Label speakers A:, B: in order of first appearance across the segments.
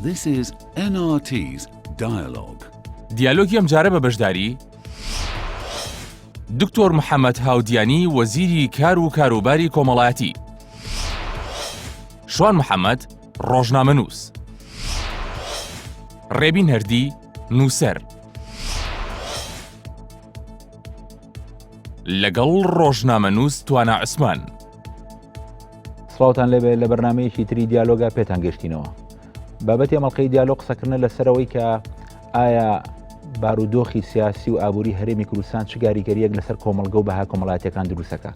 A: This is NRT's Dialogue.
B: دیالۆگی ئەمجارە بە بەشداری دکتۆر محەمەد هاودیانی وەزیری کار و کاروباری کۆمەڵایەتی، شوان محەمەد ڕۆژنامەنووس، ڕێبین هەردی نووسەر، لەگەڵ ڕۆژنامەنووس توانا عوسمان.
C: سڵاوتان لێبێ لە بەرنمەیەکی تری دیالۆگا پێتان گەشتینەوە بابەتی ئەمەڵلقەی دیالۆگ قسەکردنە لەسەرەوەی کە ئایا بارودۆخی سیاسی و ئابووری هەرێمی کوردستان چ گاریگەریەک لەسەر کۆمەڵگە و بەها کۆمەڵاتیەکان دروستەکە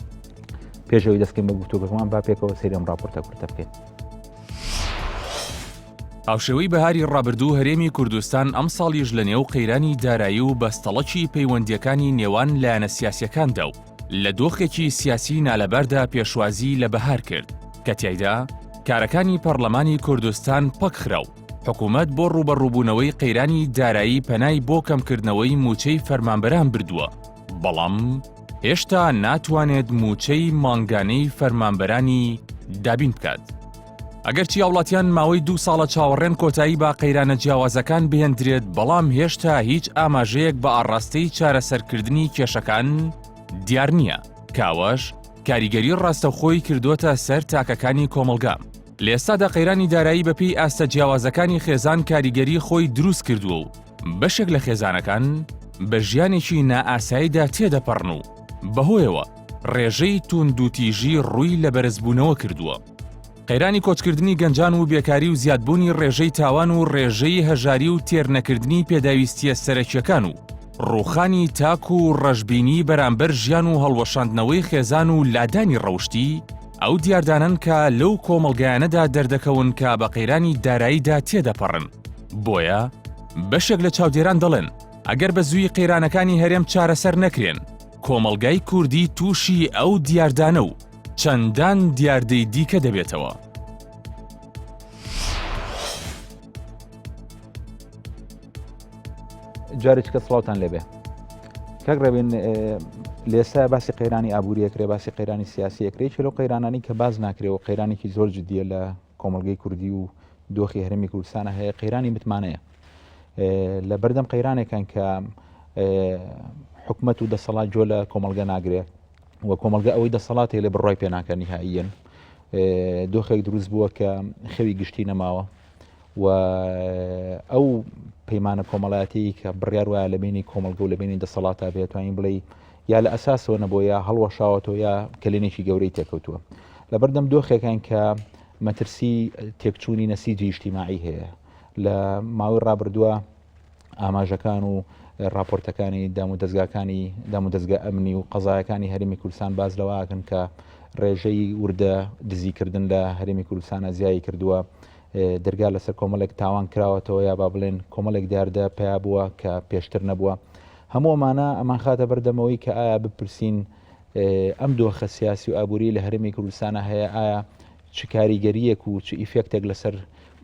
C: پێشەوەی دەستکەین بە گفتوگەکەمان با پێکەوە سەیری ئەم راپۆرتە کورتە بکەین.
B: هاوشێوەی بەهاری ڕابردوو هەرێمی کوردستان ئەمساڵیش لە نێو قەیرانی دارایی و بەستەڵەکی پەیوەندییەکانی نێوان لایەنە سیاسییەکاندا و لە دۆخێکی سیاسی نالەباردا پێشوازی لە بەهار کرد کە تیایدا کارەکانی پەڕلەمانی کوردستان پەکخرا و حکومەت بۆ ڕووبەڕووبوونەوەی قەیرانی دارایی پەنای بۆ کەمکردنەوەی مووچەی فەرمانبەران بردووە بەڵام هێشتا ناتوانێت مووچەی مانگانەی فەرمانبەرانی دابین بکات. ئەگەرچی هاوڵاتیان ماوەی دوو ساڵە چاوەڕێن کۆتایی بە قەیرانە جیاوازەکان بهێندرێت، بەڵام هێشتا هیچ ئاماژەیەک بە ئاڕاستەی چارەسەرکردنی کێشەکان دیار نییە، کە ئەوەش کاریگەری ڕاستەوخۆی کردووەتە سەر تاکەکانی کۆمەڵگا. لە ئێستادا قەیرانی دارایی بەپێی ئاستە جیاوازەکانی خێزان کاریگەری خۆی دروست کردووە و بەشێک لە خێزانەکان بە ژیانێکی نائاساییدا تێدەپەڕن و بەهۆیەوە ڕێژەی تووندوتیژی ڕووی لە بەرزبوونەوە کردووە. قەیرانی کۆچکردنی گەنجان و بێکاری و زیادبوونی ڕێژەی تاوان و ڕێژەی هەژاری و تێرنەکردنی پێداویستییە سەرەکییەکان و ڕووخانی تاک و ڕەشبینی بەرامبەر ژیان و هەڵوەشاندنەوەی خێزان و لادانی ڕەوشتی، ئەو دیاردانەن کە لەو کۆمەڵگایانەدا دەردەکەون کە بە قەیرانی داراییدا تێدەپەڕن. بۆیە بەشێک لە چاودێران دەڵێن، ئەگەر بە زوویی قەیرانەکانی هەرێم چارەسەر نەکرێن، کۆمەڵگای کوردی تووشی ئەو دیاردانە و چەندان دیاردەی دیکە دەبێتەوە.
C: جارێکە سڵاوتان لێبێ کاک ڕێبین لێسا باسی قەیرانی ئابووریەکرێ باسی قەیرانی سیاسی ئەکرێ لەو قەیرانانی کە باز ناکرێ و قەیرانێکی زۆر جدیە لە کۆمەڵگەی کوردی و دۆخی هەرێمی کوردستانە هەیە قەیرانی متمانەیە لە بەردەم قەیرانێکان کە حکومەت و دەسەڵات جۆ لە کۆمەڵگە ناگرێ و کۆمەڵگە ئەوەی دەسەڵاتی لێ بڕای پێ ناکە نیهاییەن دۆخێک دروست بووە کە خەوی گشتی نەماوە و ئەو پەیمانە کۆمەڵایەتی کە بڕیار وایە لە بینی کۆمەڵگە و لە بینی دەسەڵاتە بێتوانین بڵێ یا لە ئەساسەوە نەبووە یا هەڵوەشاوەتەوە یا کەلێنێکی گەورەی تێکەوتووە لەبەردەم دۆخێکان کە مەترسی تێکچوونی نەسیجی ئیجتیماعی هەیە لە ماوەی ڕابردووە ئاماژەکان و راپۆرتەکانی دام و دەستگاکانی دام و دەستگا ئەمنی و قەزایەکانی هەرێمی کوردستان باز لەوەکەن کە ڕێژەی وردە دزیکردن لە هەرێمی کوردستانە زیایی کردووە دەرگا لەسەر کۆمەڵێک تاوان کراوەتەوە یا با بڵێن کۆمەڵێک دیاردە پیا بووە کە پێشتر نەبووە هەموو ئەمانە ئەمانخاتە بەردەمەوەی کە ئایا بپرسین ئەم دۆخە سیاسی و ئابووری لە هەرێمی کوردستانە هەیە ئایا چ کاریگەریەک و چ ئیفێکتێک لەسەر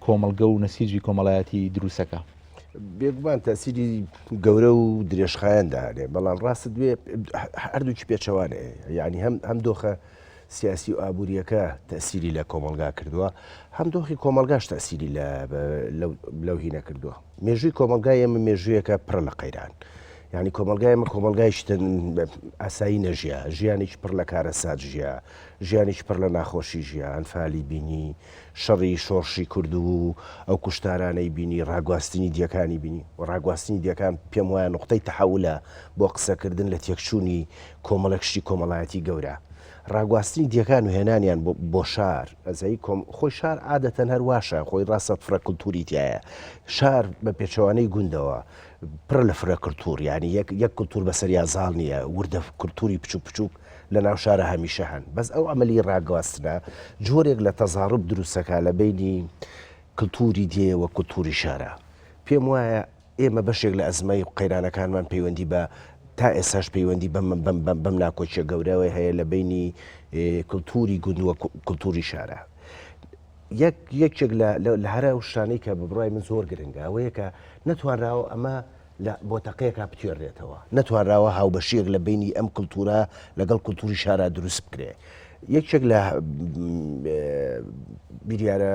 C: کۆمەڵگە و نەسیجی کۆمەڵایەتی دروستەکە؟
D: بێگومان تەسیری گەورە و درێژخایەن دانێ بەڵام ڕاستت بێ هەردووکی پێچەوانەیە یعنی هەم هەم دۆخە سیاسی و ئابووریەکە تەسیری لە کۆمەلگا کردووە هەم دۆخی کۆمەلگاش تەسیری لەو هینە کردووە مێژووی کۆمەڵگای ئێمە مێژوویەکە پڕە لە قەیران. یعنی کۆمەڵگای ئێمە کۆمەڵگایکی ئاسایی نەژیا، ژیانێکی پڕ لە کارەسات ژیا، ژیانێکی پڕ لە ناخۆشی ژیا، ئەنفالی بینی، شەڕی شۆڕشی کورد و ئەو کوشتارانەی بینی، ڕاگواستنی دیەکانی بینی و ڕاگواستنی دیەکان پێم وایە نوقتەی تەحەولە بۆ قسەکردن لە تێکچوونی کۆمەڵێک شتی کۆمەڵایەتی گەورە. ڕاگواستنی دیەکان و هێنانیان بۆ شار، ئەزای کۆم، خۆی شار عادەتەن هەر واشە، خۆی ڕاستە فرە کولتووری تیایە، شار بە پێچەوانەی گوندەوە پڕە لە فرە کولتوور، یانی یەک یەک کولتوور بەسەریا زاڵ نییە، وردە کولتووری بچووک بچووک لە ناو شارا هەمیشە هەن، بەس ئەو عەمەلی ڕاگواستنە جۆرێک لە تەزاروب دروستەکا لە بەینی کلتووری دێ و کولتووری شارا. پێم وایە ئێمە بەشێک لە ئەزمەی قەیرانەکانمان پەیوەندی بە تا ئێستاش پەیوەندی بەم بەم بەم بەم ناکۆکیە گەورەوە هەیە لە بەینی کلتوری گوند و کلتوری شارە. یەک یەکێک لە لە هەرە ئەو شتانەی کە بە بڕوای من زۆر گرنگە ئەوەیە کە نەتوانراوە ئەمە لە بۆ تەقەیەکا بتوێنرێتەوە، نەتوانراوە هاوبەشییەک لە بەینی ئەم کلتورە لەگەڵ کلتوری شارا دروست بکرێ. یەکێک لە. بیریارە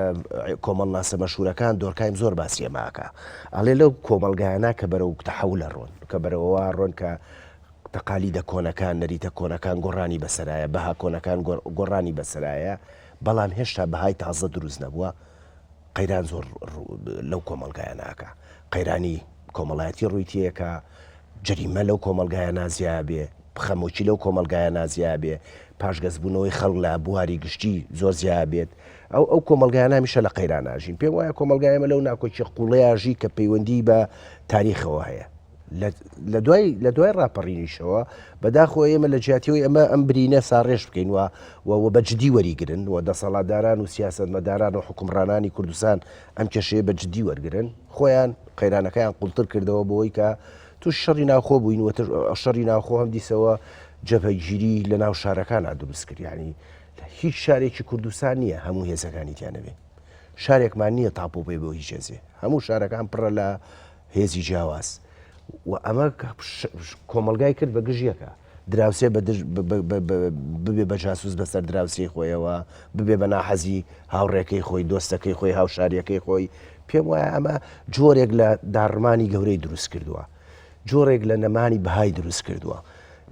D: کۆمەڵناسە مەشهورەکان دۆرکایم زۆر باسی ئەمە ئەکا ئەڵێ لەو کۆمەڵگایانە کە بەرەو تەحەول ئەڕۆن کە بەرەوە ڕۆن کە تەقالیدە کۆنەکان نەریتە کۆنەکان گۆڕانی بەسەرایە بەها کۆنەکان گۆڕانی بەسەرایە بەڵام هێشتا بەهای تازە دروست نەبووە قەیران زۆر لەو کۆمەڵگایە ناکا قەیرانی کۆمەڵایەتی ڕووی تێکا جەریمە لەو کۆمەڵگایە نازیا بێ خەمۆکی لەو کۆمەڵگایە نازیا بێ پاشگەزبوونەوەی خەڵک لە بواری گشتی زۆر زیا بێت ئەو ئەو کۆمەڵگایانە هەمیشە لە قەیران ئاژین پێم وایە کۆمەڵگای ئێمە لەو ناکۆکی قوڵەیە ژی کە پەیوەندی بە تاریخەوە هەیە لە دوای لە دوای ڕاپەڕینیشەوە بەداخەوە ئێمە لە جیاتیەوەی ئەمە ئەم برینە ساڕێژ بکەین و و بە جدی وەریگرن و دەسەڵاتداران و سیاسەتمەداران و حکومڕانانی کوردستان ئەم کێشەیە بە جدی وەرگرن خۆیان قەیرانەکەیان قوڵتر کردەوە بۆی کە توش شەڕی ناوخۆ بووین و شەڕی ناوخۆ هەم دیسەوە جەبهەگیری لە ناو شارەکانە دروست کرد یعنی هیچ شارێکی کوردستان نییە هەموو هێزەکانی تیا نەبێ شارێکمان نییە تاپۆ بێ بۆ هیچ هێزێ هەموو شارەکان پڕە لە هێزی جیاواز و ئەمە کۆمەلگای کرد بە گژیەکە دراوسێ بە ببێ بە جاسوس بەسەر دراوسێی خۆیەوە ببێ بە ناحەزی هاوڕێکەی خۆی دۆستەکەی خۆی هاوشاریەکەی خۆی پێم وایە ئەمە جۆرێک لە داڕمانی گەورەی دروست کردووە جۆرێک لە نەمانی بەهای دروست کردووە.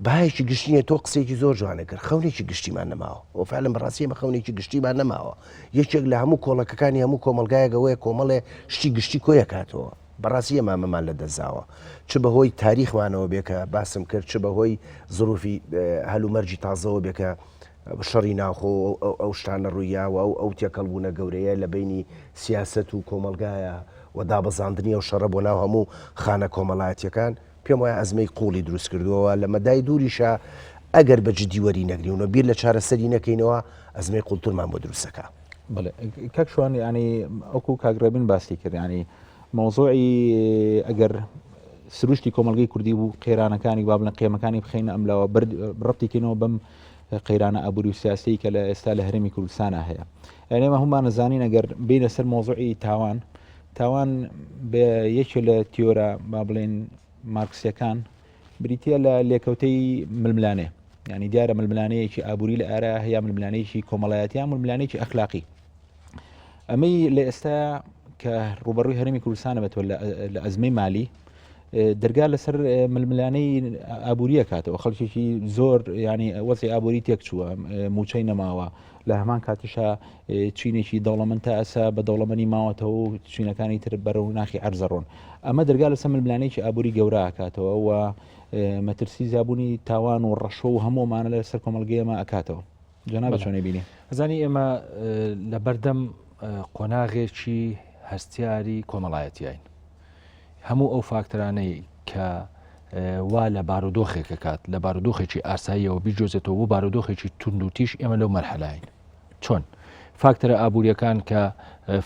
D: بەهایەکی گشتی نیە تۆ قسەیەکی زۆر جوانە کرد خەونێکی گشتیمان نەماوە و فعلا بەڕاستی ئێمە خەونێکی گشتیمان نەماوە یەکێک لە هەموو کۆڵەکەکانی هەموو کۆمەڵگایەک ئەوەیە کۆمەڵێ شتی گشتی کۆیەکاتەوە بەڕاستی ئێمە ئەمەمان لە دەستداوە چ بەهۆی تاریخمانەوە بێ کە باسم کرد چ بەهۆی زروفی هەلومەرجی تازەوە بێ کە شەڕی ناوخۆ ئەو شتانە ڕوویاوە ئەو ئەو تێکەڵبوونە گەورەیە لە بینی سیاسەت و کۆمەڵگایە و دابەزاندنی ئەو شەڕە بۆ ناو هەموو خانە کۆمەڵایەتیەکان پێم وایە ئەزمەی قوڵی دروست کردووە لە مەدای دووریشا ئەگەر بە جدی وەری نەگرین و بیر لە چارەسەری نەکەینەوە ئەزمەی قوڵترمان بۆ دروستەکە.
C: بەڵێ کاک شوان ینی ئەوکو کاک ڕێبین باسی کرد ینی مەوزوعی ئەگەر سروشتی کۆمەڵگەی کوردی بوو قەیرانەکانی با بڵێن قێمەکانی بخەینە ئەم لاوە ڕەتی کەینەوە بەم قەیرانە ئابووری و سیاسی کە لە ئێستا لە هەرێمی کوردستانە هەیە ئەنێمە هەمومان نەزانین ئەگەر بینە سەر مۆزوعی تاوان تاوان بە یەکێ لە تیۆرە با بڵێن مارکسیەکان بریتە لە لێکەوتەی ململانێ ینی دیارە ململانەیەکی ئابووری لە ئارا هەیە ململانەیەکی کۆمەڵایەتی یان ململانێکی ئەخلاقی ئەمەی لە ئێستا کە ڕوبەڕووی هەرمی کوردستانە بێتەوە لە ئەزمەی مالی دەرگا لەسەر ململانەی ئابووریە کاتەوە خەڵکێکی زۆر ینی وەزی ئابووری تێکچووە موچەی نەماوە لە هەمان کاتیشا چینێکی دەوڵەمەند تا ئەسا بە دەوڵەمەنی ماوەتەوە و چینەکانی تر بەرەو ناخی عەرزەڕۆن ئەمە دەرگا لەسەر ململانێکی ئابووری گەورە ئەکاتەوە و مەترسی زیابوونی تاوان و ڕەشوە و هەموو ئەمانە لەسەر کۆمەڵگەی ئێمە ئەکاتەوە جەنابت چۆن ئەیبینی؟
E: ئەزانی ئێمە لەبەردەم قۆناغێکی هەستیاری کۆمەڵایەتیین هەموو ئەو فاکتەرانەی کە وا لە بارودۆخێک ئەکات لە بارودۆخێکی ئاساییەوە بیجۆزێتەوە بۆ بارودۆخێکی توندوتیش ئێمە لەو مەرحەلاین چۆن فاکتەرە ئابووریەکان کە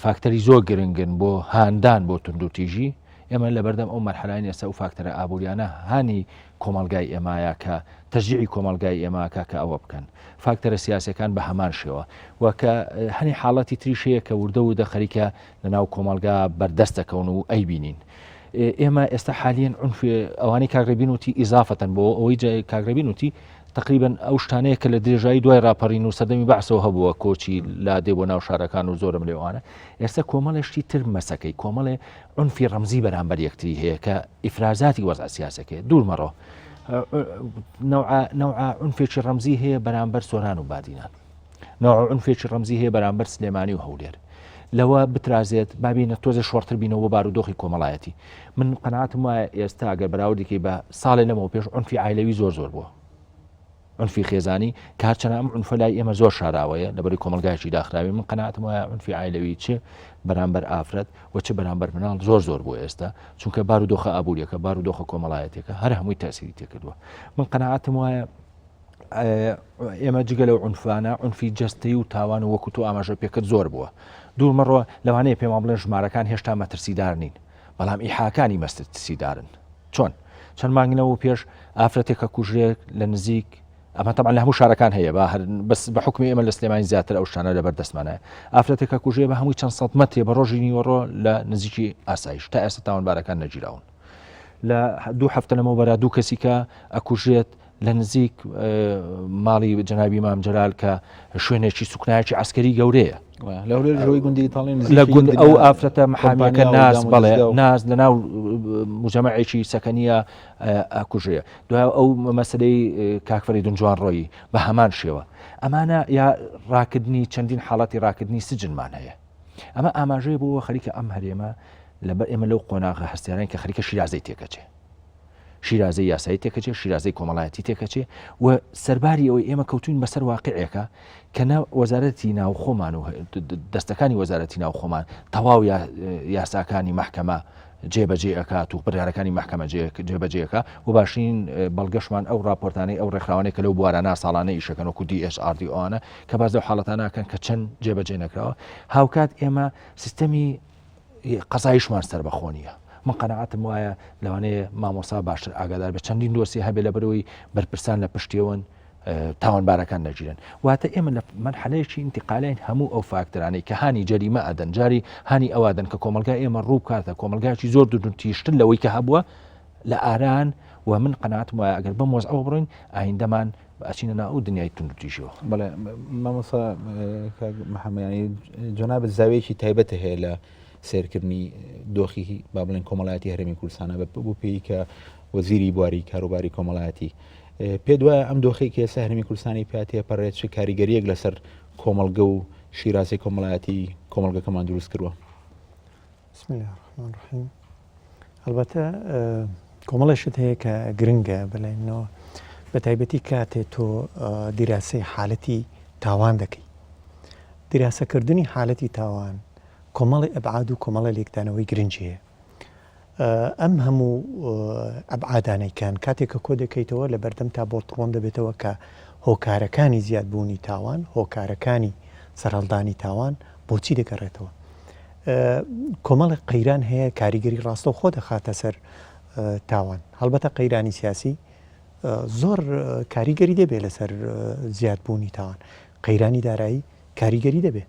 E: فاکتەری زۆر گرنگن بۆ هاندان بۆ توندوتیژی ئێمە لەبەردەم ئەو مەرحەلاین ئێستا ئەو فاکتەرە ئابووریانە هانی کۆمەڵگای ئێمایە کە تەشجیعی کۆمەڵگای ئێماکە کە ئەوە بکەن فاکتەرە سیاسەکان بە هەمان شێوە و کە هەنی حاڵەتی تریش هەیە کە وردە وردە خەریکە لەناو کۆمەڵگا بەردەست دەکەون و ئەیبینین. ئێمە ئێستا حالیەن عنف ئەوانەی کاک ڕێبین وتی ئیزافەتەن بۆ ئەوەی کاک ڕێبین وتی تقریبا ئەو شتانەیە کە لە درێژایی دوای راپەڕین و سەردەمی بەعسەوە هەبووە کۆچی لادێ بۆ ناو شارەکان و زۆرم لێوانە ئێستا کۆمەڵێ شتی تر مەسەکەی کۆمەڵێ عنفی ڕەمزی بەرامبەر یەکتری هەیە کە ئیفرازاتی وەزع سیاسەکەی دوور مەڕۆ نەوعە عنفێکی ڕەمزی هەیە بەرامبەر سۆران و بادینان نەوع عنفێکی ڕەمزی هەیە بەرامبەر سلێمانی و هەولێر لەوە بترازێت بابینە تۆزە شۆڕتر بینەوە بۆ بارودۆخی کۆمەڵایەتی من قەناتم وایە ئێستا گەر بەراوردێکی بە ساڵێ لەمەوە پێش عنفی عیلەوی زۆر زۆر بووە عنفی خێزانی کارچەنە ئەم عنفە لای ئێمە زۆر شاراوەیە لەبەری کۆمەلگایکی داخراوی من قەناتم وایە عنفی عیلەوی چ بەرامبەر ئافرەت و چ بەرامبەر مناڵ زۆر زۆر بۆ ئێستا چونکە بارودۆخە ئابووریەکە بارودۆخە کۆمەڵایەتەکە هەر هەمووی تاسیری تێکردووە من قەناعەتم وایە ئێمە جگە لەو عونفانە عونفی جەستەی و تاوان و وەکو تۆ ئاماژە پێکرد زۆر بووە دوور مەڕۆ لەوانەیە پێمان بڵێن ژمارەکان هێشتا مەترسیدار نین بەڵام ئیحاکانی مەسترسیدارن چۆن چەند مانگنەوە پێش ئافرەتێکە کوژرێت لە نزیک ئەمە تەبعەن لە هەموو شارەکان هەیە بە هەر بەس بە حکمی ئێمە لە سلێمانی زیاتر ئەو شتانە لەبەر دەستمانە ئافرەتێکە کوژێ بە هەمووی چەند سەد مەترێ بە ڕۆژی نیوەڕۆ لە نزیکی ئاسایش تا ئێستا تاوانبارەکان نەگیراون لە دوو هەفتە لەمەوبەرا دوو کەسی کە ئەکوژێت لە نزیک ماڵی جەنابی مام جەلال کە شوێنێکی سوکنایەکی عسکەری گەورەیە لە گوند ئەو ئافرەتە محامیەکە ناز بەڵێ ناز لە ناو مجەمەعێکی سەکەنیە ئەکوژێ دوای ئەو مەسلەی کاکفەری دونجوان ڕۆیی بە هەمان شێوە ئەمانە یا ڕاکردنی چەندین حاڵەتی ڕاکردنی سجنمان هەیە ئەمە ئاماژەیە بۆ خەریکە ئەم هەرێمە لەبەر ئێمە لەو قۆناغە هەستیارین کە خەریکە شیرازەی تێکەچێ شیرازەی یاسایی تێکەچێ، شیرازەی کۆمەڵایەتی تێکەچێ و سەرباری ئەوەی ئێمە کەوتوین بەسەر واقعێکە کە نە وەزارەتی ناوخۆمان و دەستەکانی وەزارەتی ناوخۆمان تەواو یاساکانی مەحکەمە جێبەجێ ئەکات و بڕیارەکانی مەحکەمە جێبەجێەکە و باشترین بەڵگەشمان ئەو راپۆرتانەی ئەو ڕێکخراوانەی کە لەو بوارانە ساڵانە ئیشەکەن وەکو DHRD ئەوانە کە باز لەو حاڵەتانەکەن کە چەند جێبەجێ نەکراوە هاوکات ئێمە سیستەمی قەزایشمان سەربەخۆ نییە. من قەناعەتم وایە لەوانەیە مامۆسا باشتر ئاگادار بێت چەندین دۆسیە هەبێ لەبەرەوەی بەرپرسان لە پشتیەوەن تاوانبارەکان نەگیرن واتە ئێمە لە مەرحەلەیەکی ئینتقالین هەموو ئەو فاکتەرانەی کە هانی جەریمە ئەدەن جاری هانی ئەوادەن کە کۆمەلگای ئێمە ڕوو بکاتە کۆمەلگایکی زۆر دوردون تیژتر لەوەی کە هەبووە لە ئاران و من قەناعەتم وایە ئەگەر بەم وەزعەوە بڕۆین ئایندەمان ئەچینە ناو ئەو دنیای توندوتیژیەوە.
C: بەڵێ مامۆستا کاک محەممەد یانی جەنابت زاویەکی تایبەتە هەیە لە سێرکردنی دۆخی با بڵێن کۆمەڵایەتی هەرێمی کوردستانە بە بۆ پێی کە وەزیری بواری کاروباری کۆمەڵایەتی پێ دوایە ئەم دۆخی کە ئێستا هەرێمی کوردستانی پیا تێپەڕێت چ کاریگەریەک لەسەر کۆمەڵگە و شیرازەی کۆمەڵایەتی کۆمەڵگەکەمان دروست کردووە؟
F: بسم الله الرحمن الرحیم هەڵبەتە کۆمەڵێ شت هەیە کە گرنگە بەلای منەوە بە تایبەتی کاتێ تۆ دیراسەی حالەتی تاوان دەکەی دیراسەکردنی حالەتی تاوان کۆمەڵی ئەبعاد و کۆمەڵی لێکدانەوەی گرنگی هەیە ئەم هەموو ئەبعادانەی کان کاتێک کە کۆ دەکەیتەوە لە بەردەم تا بۆت ڕۆن دەبێتەوە کە هۆکارەکانی زیادبوونی تاوان هۆکارەکانی سەرهەڵدانی تاوان بۆچی دەگەڕێتەوە کۆمەڵێک قەیران هەیە کاریگەری ڕاستەوخۆ دەخاتە سەر تاوان هەڵبەتە قەیرانی سیاسی زۆر کاریگەری دەبێت لەسەر زیادبوونی تاوان قەیرانی دارایی کاریگەری دەبێت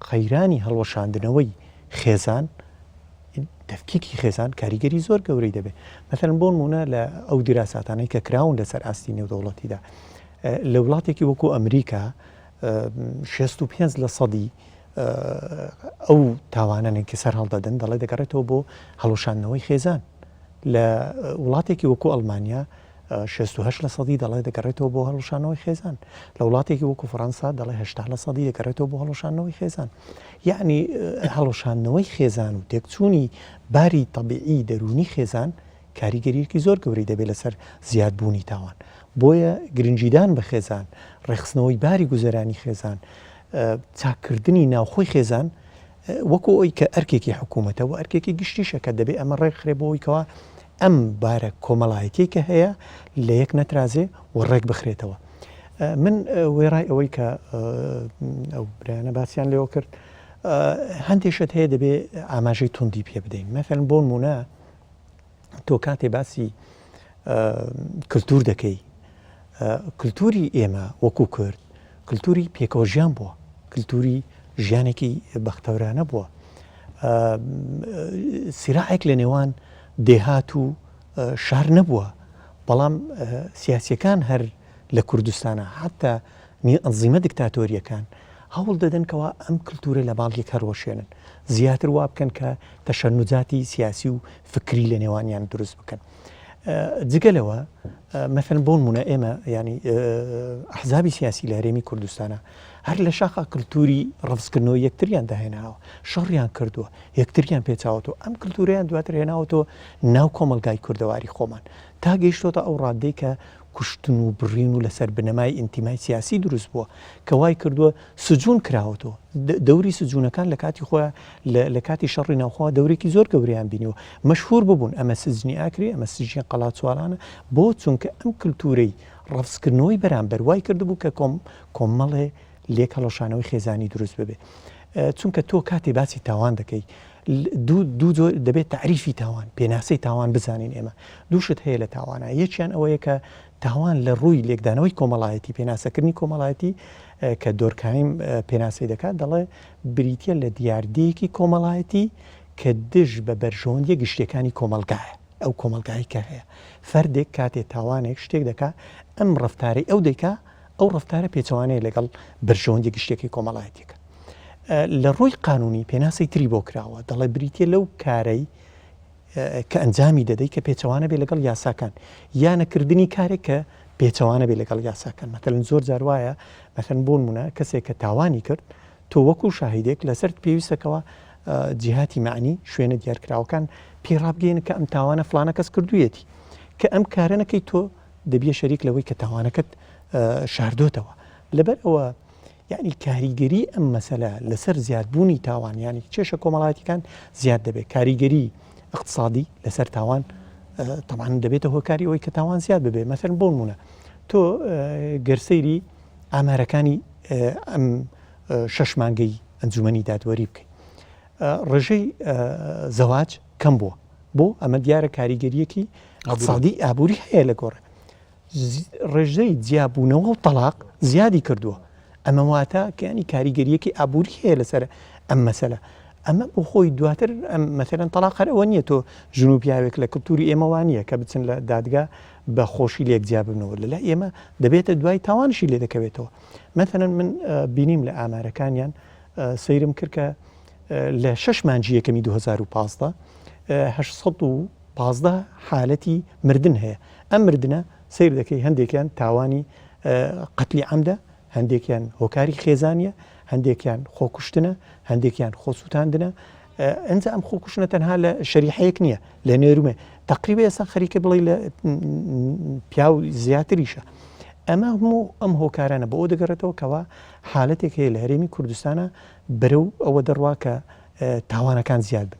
F: قەیرانی هەڵوەشاندنەوەی خێزان تەفکیکی خێزان کاریگەری زۆر گەورەی دەبێت مەثلەن بۆ نمونە لە ئەو دیراساتانەی کە کراون لەسەر ئاستی نێودەوڵەتیدا لە وڵاتێکی وەکو ئەمریکا 65 لە سەدی ئەو تاوانانەی کە سەر هەڵدەدەن دەڵێ دەگەڕێتەوە بۆ هەڵوشاندنەوەی خێزان لە وڵاتێکی وەکو ئەڵمانیا 68 لە سەدی دەڵێ دەگەڕێتەوە بۆ هەڵوشانەوەی خێزان لە وڵاتێکی وەکو فەڕەنسا دەڵێ 80 لە سەدی دەگەڕێتەوە بۆ هەڵوشاندنەوەی خێزان یعنی هەڵوشاندنەوەی خێزان و تێکچوونی باری تەبیعی دەروونی خێزان کاریگەریەکی زۆر گەورەی دەبێت لەسەر زیادبوونی تاوان بۆیە گرنگیدان بە خێزان ڕێکخستنەوەی باری گوزەرانی خێزان چاککردنی ناوخۆی خێزان وەکو ئەوی کە ئەرکێکی حکوومەتە و ئەرکێکی گشتیشە کە دەبێ ئەمە ڕێکخرێ بۆ ئەوی کەوا ئەم بارە کۆمەڵایەتیەی کە هەیە لە یەک نەترازێ و ڕێک بخرێتەوە. من وێڕای ئەوەی کە ئەو برایانە باسیان لێوە کرد هەندێک شت هەیە دەبێ ئاماژەی توندی پێ بدەین مەثەلەن بۆ نمونە تۆ کاتێ باسی کللتور دەکەی کللتوری ئێمە وەکو کرد کللتوری پێکەوە ژیان بووە کللتوری ژیانێکی بەختەورانە بووە سیراعێک لە نێوان دێهات و شار نەبووە بەڵام سیاسیەکان هەر لە کوردستانە حتا ئەنزیمە دکتاتۆریەکان هەوڵ دەدەن کەوا ئەم کلتورە لە باڵ یەک هەروەشێنن، زیاتر وا بکەن کە تەشەنوجاتی سیاسی و فکری لە نێوانیان دروست بکەن. جگە لەوە مەثەلەن بۆ نمونە ئێمە ینی ئەحزابی سیاسی لە هەرێمی کوردستانە هەر لە شاخا کللتوری ڕفزکردنەوە یەکتریان داهێناوە شەڕیان کردووە یەکتریان پێچاوەتەوە ئەم کللتوریان دواتر هێناوەتەوە ناو کۆمەلگای کوردەواری خۆمان تا گەیشتۆتە ئەو ڕادەی کە کوشتن و بڕین و لەسەر بنەمای ئینتیمای سیاسی دروست بووە کە وای کردووە سجون کراوەتەوە دەوری سجونەکان لە کاتی خۆیان لە کاتی شەڕی ناوخۆ دەورێکی زۆر گەورەیان بینیوە مەشهور ببوون ئەمە سجنی ئاکرێ ئەمە سجنی قەڵاچوالانە بۆ چونکە ئەم کللتورەی ڕەفزکردنەوەی بەرامبەر وای کردبوو کە کۆم کۆمەڵێ لێک هەڵۆشانەوەی خێزانی دروست ببێ چونکە تۆ کاتێ باسی تاوان دەکەی دوو جۆر دەبێت تەعریفی تاوان، پێناسەی تاوان بزانین ئێمە دوو شت هەیە لە تاوانە یەکیان ئەوەیە کە تاوان لە ڕووی لێکدانەوەی کۆمەڵایەتی پێناسەکردنی کۆمەڵایەتی کە دۆرکایم پێناسەی دەکات دەڵێ بریتە لە دیاردەیەکی کۆمەڵایەتی کە دژ بە بەرژەوەندیە گشتیەکانی کۆمەڵگایە. ئەو کۆمەڵگای کە هەیە. فەردێک کاتێ تاوانێک شتێک دەکا ئەم ڕەفتارەی ئەو دەیکا ئەو ڕەفتارە پێچەوانەیە لەگەڵ بەرژەوەندی گشتیەکەی کۆمەڵایەتیەکە. لە ڕووی قانونی پێناسەی تری بۆ کراوە دەڵێ بریتە لەو کارەی کە ئەنجامی دەدەی کە پێچەوانە بێ لەگەڵ یاساکان یا نەکردنی کارێک کە پێچەوانە بێ لەگەڵ یاساکان مەتەلەن زۆر جار وایە مەسەن بۆ نمونە کەسێک کە تاوانی کرد تۆ وەکو شاهیدێک لەسەرت پێویستەکەوە جیهاتی معنی شوێنە دیارکراوەکان پێی ڕابگەین کە ئەم تاوانە فلانە کەس کردوویەتی کە ئەم کارە نەکەی تۆ دەبیە شەریک لەوەی کە تاوانەکەت شاردۆتەوە لەبەر ئەوە یانی کاریگەری ئەم مەسەلە لەسەر زیادبوونی تاوان یانی کێشە کۆمەڵایەتیکان زیاد دەبێت کاریگەری اقتصادی لەسەر تاوان تەمان دەبێتە هۆکاری ئەوەی کە تاوان زیاد ببێ مەسەر بۆ نمونە تۆ گەر سەیری ئامارەکانی ئەم شەش مانگەی ئەنجومەنی دادوەری بکەیت ڕێژەی زەواج کەم بووە بۆ ئەمە دیارە کاریگەریەکی اقتصادی ئابووری هەیە لە گۆڕێ ڕێژەی جیابوونەوە و تەڵاق زیادی کردووە، ئەمە واتە کە یانی کاریگەرییەکی ئابووری هەیە لەسەر ئەم مەسەلە. ئەمە بۆ خۆی دواتر ئەم مەسەلەن تەڵاق هەر ئەوە نییە تۆ ژن و پیاوێک لە کلتوری ئێمە وا نییە کە بچن لە دادگا بە خۆشی لێک جیا ببنەوە لە لای ئێمە دەبێتە دوای تاوانشی لێ دەکەوێتەوە. مەسەلەن من بینیم لە ئامارەکانیان سەیرم کرد کە لە شەش مانگی یەکەمی 2015 815 حالەتی مردن هەیە ئەم مردنە سەیر دەکەی هەندێکیان تاوانی قەتلی عەمدە، هەندێکیان هۆکاری خێزانیە، هەندێکیان خۆکوشتنە، هەندێکیان خۆسووتاندنە. ئەنجا ئەم خۆکوشتنە تەنها لە شەریحەیەک نییە، لە نێرومێ تەقریبا ئێستا خەریکە بڵێ لە پیاو زیاتریشە. ئەمە هەموو ئەم هۆکارانە بۆ ئەو دەگەڕێتەوە کەوا حالەتێک هەیە لە هەرێمی کوردستانە بەرەو ئەوە دەڕوا کە تاوانەکان زیاد بن.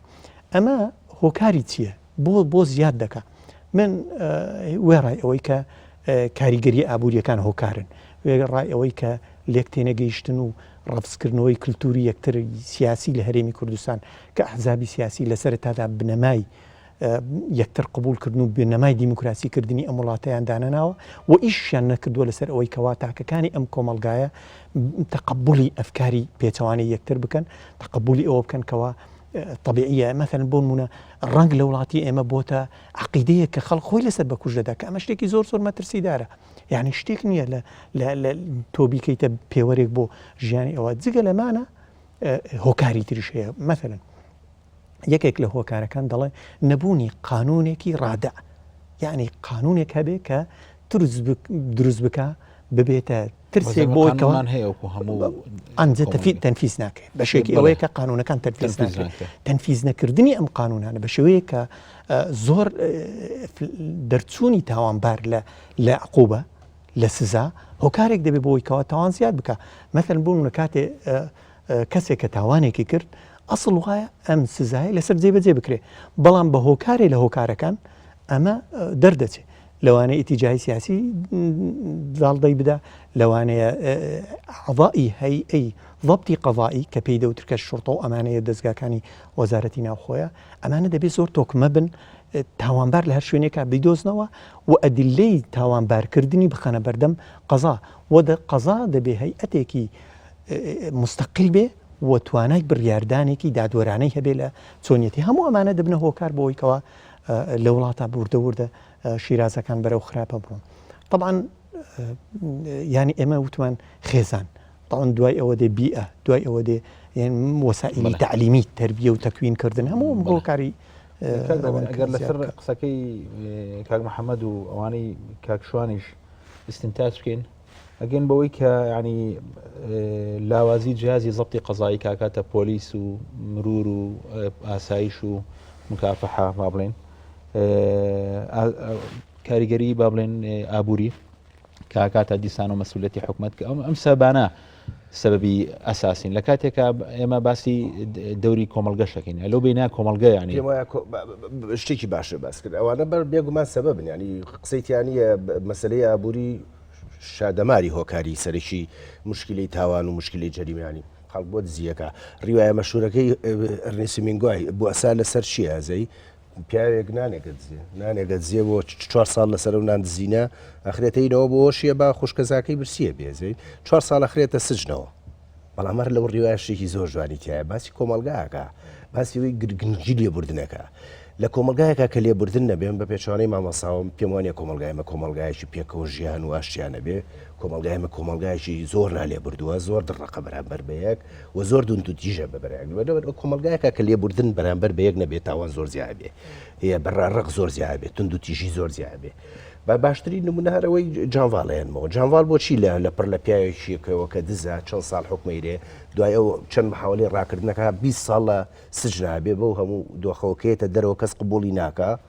F: ئەمە هۆکاری چییە؟ بۆ بۆ زیاد دەکا؟ من وێڕای ئەوەی کە کاریگەریە ئابووریەکان هۆکارن، وێڕای ئەوەی کە لێک تێنەگەیشتن و ڕەفزکردنەوەی کلتوری یەکتر سیاسی لە هەرێمی کوردستان کە ئەحزابی سیاسی لە سەرەتادا بنەمای یەکتر قبوڵکردن و بنەمای دیموکراسی کردنی ئەم وڵاتەیان دانەناوە و ئیشیان نەکردووە لەسەر ئەوەی کەوا تاکەکانی ئەم کۆمەڵگایە تەقەبولی ئەفکاری پێچەوانەی یەکتر بکەن، تەقەبولی ئەوە بکەن کەوا تەبیعیە مەسەلەن بۆ نمونە ڕەنگ لە وڵاتی ئێمە بۆتە عقیدەیە کە خەڵک خۆی لەسەر بەکوش دەدا کە ئەمە شتێکی زۆر زۆر مەترسیدارە یعنی شتێک نییە لە لە تۆ بیکەیتە پێوەرێک بۆ ژیانی ئەوە جگە لەمانە هۆکاری تریش هەیە مەسەلەن یەکێک لە هۆکارەکان دەڵێ نەبوونی قانونێکی ڕادع یعنی قانونێک هەبێ کە دروست بکە ببێتە ترسێک بۆ
C: کەمان هەیە وەکو هەموو
F: ئەنجە تەفی تەنفیز ناکرێت بەشێکی ئەوەیە کە قانونەکان تەنفیز ناکرێت تەنفیز نەکردنی ئەم قانونانە بە شێوەیە کە زۆر دەرچوونی تاوانبار لە لە عقوبە لە سزا هۆکارێک دەبێت بۆی کەوا تاوان زیاد بکە مەثلەن بۆ نمونە کاتێ کەسێک کە تاوانێکی کرد ئەسڵ وایە ئەم سزایە لەسەر جێبەجێ بکرێ بەڵام بە هۆکارێ لە هۆکارەکان ئەمە دەردەچێ لەوانەیە ئیتیجاهی سیاسی داڵدەی بدا، لەوانەیە ئەعضائی هەیئەی ضبطی قضائی کە پێی دەوترکە شوڕتە و ئەمانەیە دەزگاکانی وەزارەتی ناوخۆیە، ئەمانە دەبێ زۆر تۆکمە بن، تاوانبار لە هەر شوێنێکا بیدۆزنەوە و ئەدیللەی تاوانبارکردنی بخەنە بەردەم قەزا و قەزا دەبێ هەیئەتێکی مستەقیل بێ و توانای بڕیاردانێکی دادوەرانەی هەبێ لە چۆنیەتی هەموو ئەمانە دەبنە هۆکار بۆ ئەوەی کەوا لە وڵاتە وردە وردە شیرازەکان بەرەو خراپە بڕۆن طبعا ینی ئێمە وتمان خێزان طبعا دوای ئەوە دێ بیئە دوای ئەوە دێ وەسائلی تعلیمی تربیە و تەکوین کردن هەموو هۆکاری
C: ئەگەر لەسەر قسەکەی کاک محەممەد و ئەوانەی کاک شوانیش استنتاج بکەین ئەگەن بەوەی کە ینی لاوازی جیازی زەبتی قەزایی کاکاتە پۆلیس و مرور و ئاسایش و مکافحە با بڵێن کاریگەری با بڵێن ئابووری کاکاتە دیسان و مەسولەتی حکومت کە ئەم ئەم سەبانە سەبەبی ئەساسین لە کاتێکا ئێمە باسی دەوری کۆمەلگەشەکەین لەو بینا کۆمەلگە ینی
D: شتێکی باشە باس کرد ئەوانە بەر بێگومان سەبەبن ینی قسەیتیانە مەسلەی ئابووری شادەماری هۆکاری سەرەکی مشکلی تاوان و مشکلی جەریمانی خەڵک بۆ دزیەکە ڕیواە مەشهورەکەی ئەرنیست هێمینگوای بۆ ئەسا لەسەر چییە ئەزەی پیاوێک نانێکە دزێ نانێکە دزێ بۆ چوار ساڵ لەسەر و نان دزینە ئەخرێتەینەوە بۆ شیە با خوشکەزاکەی برسیە بێزەی چوار ساڵ ئەخرێتە سجنەوە بەڵام هەر لەو ڕیواە شتێکی زۆر جوانی تایە باسی کۆمەڵگاکە باسی ئەوەی گرنگی لێبوردنەکە. لە کۆمەڵگایەکا کە لێبوردن نەبێ، من بە پێچەوانەی مامۆستاوەم پێم وانیە کۆمەڵگای ئێمە کۆمەڵگایەکی پێکەوە ژیان و ئاشتیانە بێ، کۆمەڵگای ئێمە کۆمەڵگایەکی زۆر نالێبوردووە، زۆر دڕەقە بەرامبەر بە یەک و زۆر توندوتیژە بە بەرامبەر یەک. لە کۆمەڵگایەکا کە لێبوردن بەرامبەر بە یەک نەبێ تاوان زۆر زیاد بێ، بە ڕق زۆر زیاد بێ، توندوتیژی زۆر زیاد بێ. با باشترین نمونە هەر ئەوەی جانڤاڵ هێنمەوە. جانڤاڵ بۆچی لە لە پڕ لە پیاوێکیەکەوە کە دزە چەند ساڵ حوکمەیرێ، دوای ئەو چەند محاوەلەی ڕاکردنەکە 20 ساڵ لە سجنا بێ بەو هەموو دۆخەوە کە یەتە دەرەوە کەس قبوڵی ناکا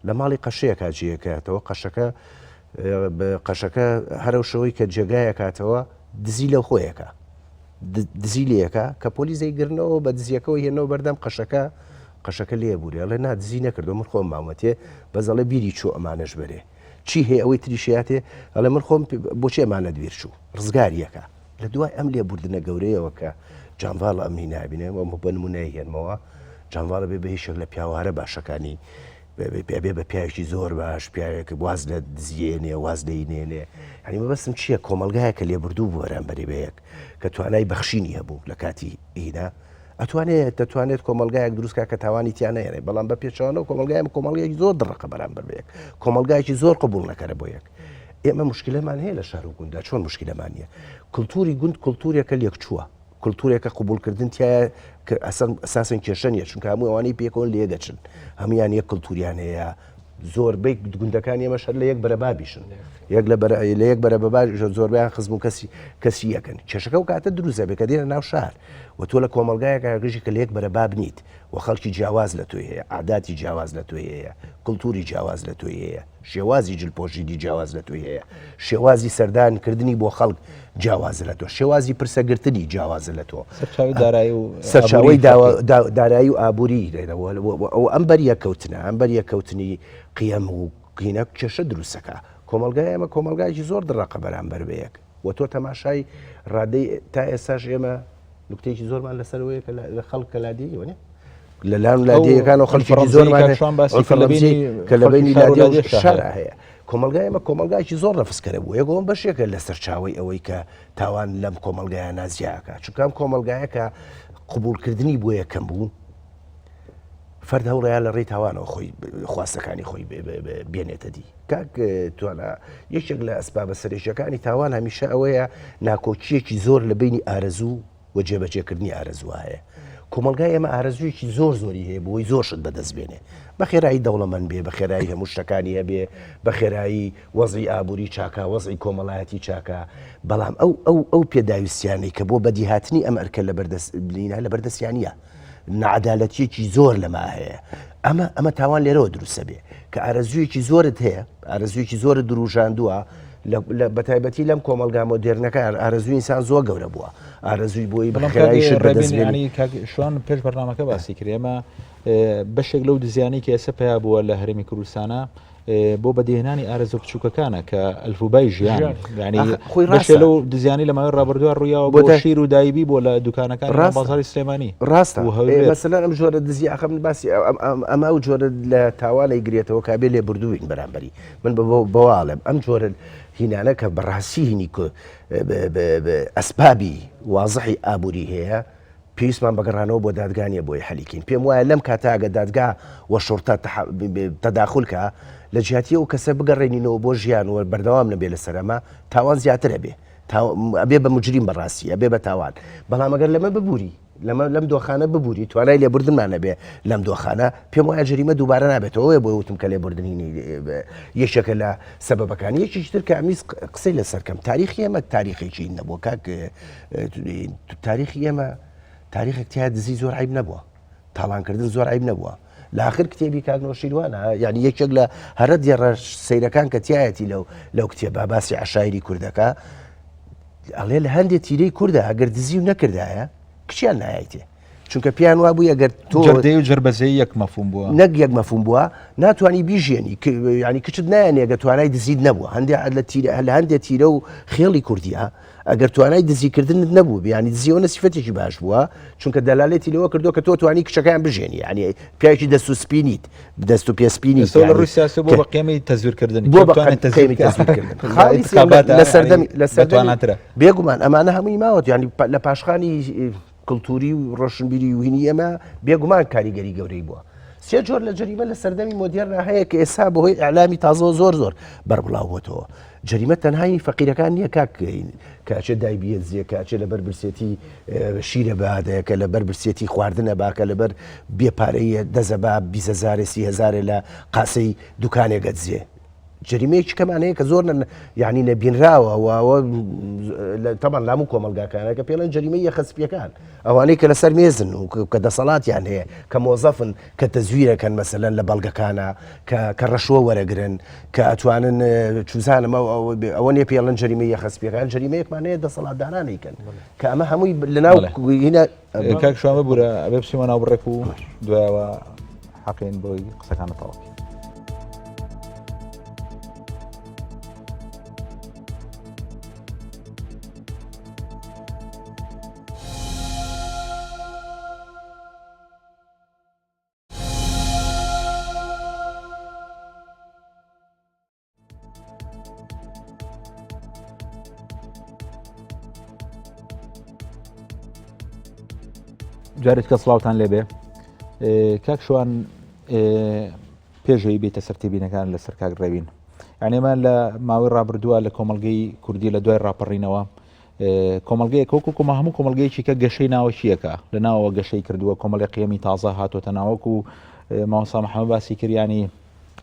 D: لە ماڵی قەشەیەکا جێیەکاتەوە قەشەکە قەشەکە هەرەو شەوەی کە جێگایەکاتەوە دزی لەو خۆیەکە دزی لەکە کە پۆلیس دەیگرنەوە بە دزیەکەەوە هێنەوە بەردەم قەشەکە قەشەکە لێ بورێ ئەڵێ نا دزی نەکردو من خۆم ماومەتێ بەس ئەڵێ بیری چۆ ئەمانەش بەرێ چی هەیە ئەوەی تریشیاتێ ئەڵێ من خۆم بۆچی ئەمانەت بیر چوو ڕزگاریەکە لە دوای ئەم لێبوردنە گەورەیەوە کە جانڤاڵ ئەمنی نابینێ و بە نمونەی هێنمەوە جانڤاڵە بێ بە هیچێک لە پیاوارە باشەکانی بێ بە پیاوێکی زۆر باش پیاوێک واز لە دزیێنێ واز لێینێنێ هەنی مەبەستم چییە کۆمەلگایە کە لێبوردوو بوو بەرامبەری بەیەک کە توانای بەخشینی هەبوو لە کاتی ئینا ئەتوانێت دەتوانێت کۆمەلگایەک دروستکە کە تاوانی تیا نەیەێ بەڵام بە پێچەوانەوە کۆمەلگای کۆمەڵگایەکی زۆر دڕقە بەرامبەر بە یەک کۆمەلگایەکی زۆر قبول نەکەرە بۆ یەک ئێمە مشکلەمان هەیە لە شار و گوندا چۆن مشکلەمان نییە کللتوری گوند کللتورێکە لێکچووە کللتورێکە قوبولکردن تایە ئەساسن کێشە نیە چونکە هەموو ئەوانەی پێکەوەن لێ دەچن هەمویان یەک کللتوریان هەیە زۆربەی گوندەکانی ئێمەش هەر لە یەک بەرەبابیشن یەک لە بەرە لە یەک بەرە بەباش زۆربیان خزم و کەسی کەسی یەکەن کێشەکە و کاتە دروست دەبێت کە دێنە ناو شار و تۆ لە کۆمەڵگایەکا گەژی کە لە یەک بەرەباب نیت و خەڵکی جیاواز لە تۆی هەیە عاداتی جیاواز لە تۆی هەیە کللتوری جیاواز لە تۆی هەیە شێوازی جلپۆشینی جیاواز لە تۆی هەیە شێوازی سەردان کردنی بۆ خەڵک جیاوازە لە تۆ شێوازی پرسەگرتنی جیاوازە لە تۆ
C: سەرچاوەی دارایی و
D: سەرچاوەی دارایی و ئابووری ئەو ئەم بەریەکەوتنە ئەم بەریەکەوتنی قیەم و قینە کێشە دروستەکە کۆمەلگای ئێمە کۆمەلگایکی زۆر دڕەقە بەرامبەر بە یەک و تۆ تەماشای ڕادەی تا ئێستاش ئێمە نکتێکی زۆرمان لەسەرەوەیە کە لە خەڵک کە لادێی وەنیە لە لان لادێیەکان و خەڵکی زۆرمان کە لە بینی لادێ شارا هەیە کۆمەڵگای ئێمە کۆمەڵگایەکی زۆر نەفسکەرە بوو یەکەوە بەشێکە لە سەرچاوەی ئەوەی کە تاوان لەم کۆمەڵگایە نازیاکە چونکە ئەم کۆمەڵگایە کە قبوڵکردنی بۆ یەکەم بوو فەرد هەوڵەیە لە ڕێی تاوانەوە خۆی خواستەکانی خۆی بێنێتە دی کاک توانا یەکێک لە ئەسبابە سەرەکیەکانی تاوان هەمیشە ئەوەیە ناکۆکیەکی زۆر لە بینی ئارەزوو و جێبەجێکردنی ئارەزووە هەیە. کۆمەڵگای ئێمە ئارەزوویەکی زۆر زۆری هەیە بۆی زۆر شت بەدەست بێنێ. بە خێرایی دەوڵەمەند بێ، بە خێرایی هەموو شتەکانی هەبێ، بە خێرایی وەزعی ئابووری چاکە، وەزعی کۆمەڵایەتی چاکە، بەڵام ئەو ئەو ئەو پێداویستیانەی کە بۆ بەدیهاتنی ئەم ئەرکە لەبەردەست نینە لەبەردەستیان نییە. نەعەدالەتیەکی زۆر لەما هەیە. ئەمە ئەمە تاوان لێرەوە دروستە بێ کە ئارەزوویەکی زۆرت هەیە، ئارەزوویەکی زۆرت دروژاندووە، بە تایبەتی لەم کۆمەڵگا مۆدێرنەکە ئارەزووی ئینسان زۆر گەورە بووە ئارەزووی بۆی بە خێرایی شت بەدەست بێنی.
C: کاک شوان پێش بەرنامەکە باسی کرد ئێمە بەشێک لەو دزیانەی کە ئێستا پەیا بووە لە هەرێمی کوردستانە بۆ بەدیهێنانی ئارەزوو بچووکەکانە کە ئەلفوبای ژیان یعنی
D: خۆی
C: ڕاستە لەو دزیانی لە ماوەی ڕابردووە ڕوویاوە بۆ شیر و دایبی بۆ لە دوکانەکان
D: ڕاستە.
C: بازاڕی سلێمانی
D: ڕاستە
C: و هەولێر.
D: مەسەلەن ئەم جۆرە دزی ئاخە من باسی ئەمە ئەو جۆرە لە تاوانەی گرێتەوە کە بێ لێبوردووین بەرامبەری من بەوە ئەڵێم ئەم جۆرە هینانە کە بەڕاستی هینی ئەسبابی وازحی ئابووری هەیە پێویستمان بەگەڕانەوە بۆ دادگا نیە بۆی حەلیکەین پێم وایە لەم کاتە ئەگە دادگا و شوڕتە تەداخل کە لە جیاتی ئەو کەسە بگەڕێنینەوە بۆ ژیان و بەردەوام نەبێ لەسەر ئەمە تاوان زیاتر ئەبێ ئەبێ بە مجریم بەڕاستی ئەبێ بە تاوان بەڵام ئەگەر لەمە ببووری لەمە لەم دۆخانە ببووری توانای لێبوردنمان نەبێ لەم دۆخانە پێم وایە جەریمە دووبارە نابێتەوە ئەوەیە بۆی وتم کە لێبوردنی یەکێکە لە سەبەبەکان یەکێکی تر کە ئەمیز قسەی لەسەر کەم تاریخی ئێمە تاریخێکی نەبووە کاک تاریخی ئێمە تاریخێک تیا دزی زۆر عیب نەبووە تاڵانکردن زۆر عیب نەبووە لە آخر کتێبی کاک نۆشیروانە یعنی یەکێک لە هەرە دێڕە سەیرەکان کە تایەتی لەو لەو کتێبە باسی عشایری کوردەکە ئەڵێ لە هەندێ تیرەی کوردە ئەگەر دزی و نەکردایە کچیان نایەتێ چونکە پێیان وابوو ئەگەر تۆ
C: جەردەی و جەربەزەی یەک مەفهوم بووە
D: نەک یەک مەفهوم بووە ناتوانانی بیژێنی ینی کچت نایەنێ گە توانای دزیت نەبووە هەندێک لە تیرە لە هەندێک تیرە و خێڵی کوردیە ئەگەر توانای دزیکردنت نەبوو یانی دزیەوە سیفەتێکی باش بووە چونکە دەلالێتی لەوە کردو کە تۆ توانی کچەکەیان بژێنی یانی پیاوێکی دەست و سپی نیت دەست و پێ سپی نیت
C: لە ڕووی سیاسی بۆ بە قیمەی تەزویرکردن
D: بۆ بە قیمەی تەزویرکردن خاڵی لە سەردەمی لە سەردەمی بێگومان ئەمانە هەمووی ماوەت یانی لە پاشخانی کلتوری و ڕۆشنبیری و هینی ئێمە بێگومان کاریگەری گەورەی بووە. سێ جۆر لە جەریمە لە سەردەمی مۆدێرنا هەیە کە ئێستا بەهۆی ئیعلامی تازەوە زۆر زۆر بەربڵاو بۆتەوە. جەریمە تەنها هی فەقیرەکان نییە کاک کە ئەچێ دای بیەدزێ کە ئەچێ لەبەر برسێتی شیرە بادەیە کە لەبەر برسێتی خواردنە با کە لەبەر بێ پارەیە دەزە با بیزەزارێ سیهزارێ لە قاسەی دوکانێک ئەدزێ. جەریمەیەکی کەمان هەیە کە زۆر یعنی نەبینراوە و تەمان لام و کۆمەلگاکانە کە پێڵێن جەریمەی یەخە سپیەکان ئەوانەی کە لەسەر مێزن و کە دەسەڵاتیان هەیە کە مۆزەفن کە تەزویرەکەن مەسەلەن لە بەڵگەکانە کە کە ڕەشوە وەرەگرن کە ئەتوانن چوزانم ئەوە نیە پێڵن جەریمەی یەخە سپیەکان جەریمەیەکمان هەیە دەسەڵاتدارانیکەن کە ئەمە هەمووی لەناو هینە
C: کاک شوان ببورە ئەبێ بچیمە ناو بڕێک و دوایەوە حەقین بۆی قسەکانە تەواو. جارێکە سڵاوتان لێبێ کاک شوان پێشەوەی بێتە سەر تێبینەکان لەسەر کاک ڕێوین یانێمان لە ماوەی ڕابردووە لە کۆمەلگەی کوردی لە دوای ڕاپەڕینەوە کۆمەلگەیەک وەکو کۆمە هەموو کۆمەلگەیەکی کە گەشەی ناوەکیەکە لە ناوەوە گەشەی کردووە کۆمەڵی قیەمی تازە هاتۆتە ناوەک و مامۆستا محەممەد باسی کردیانی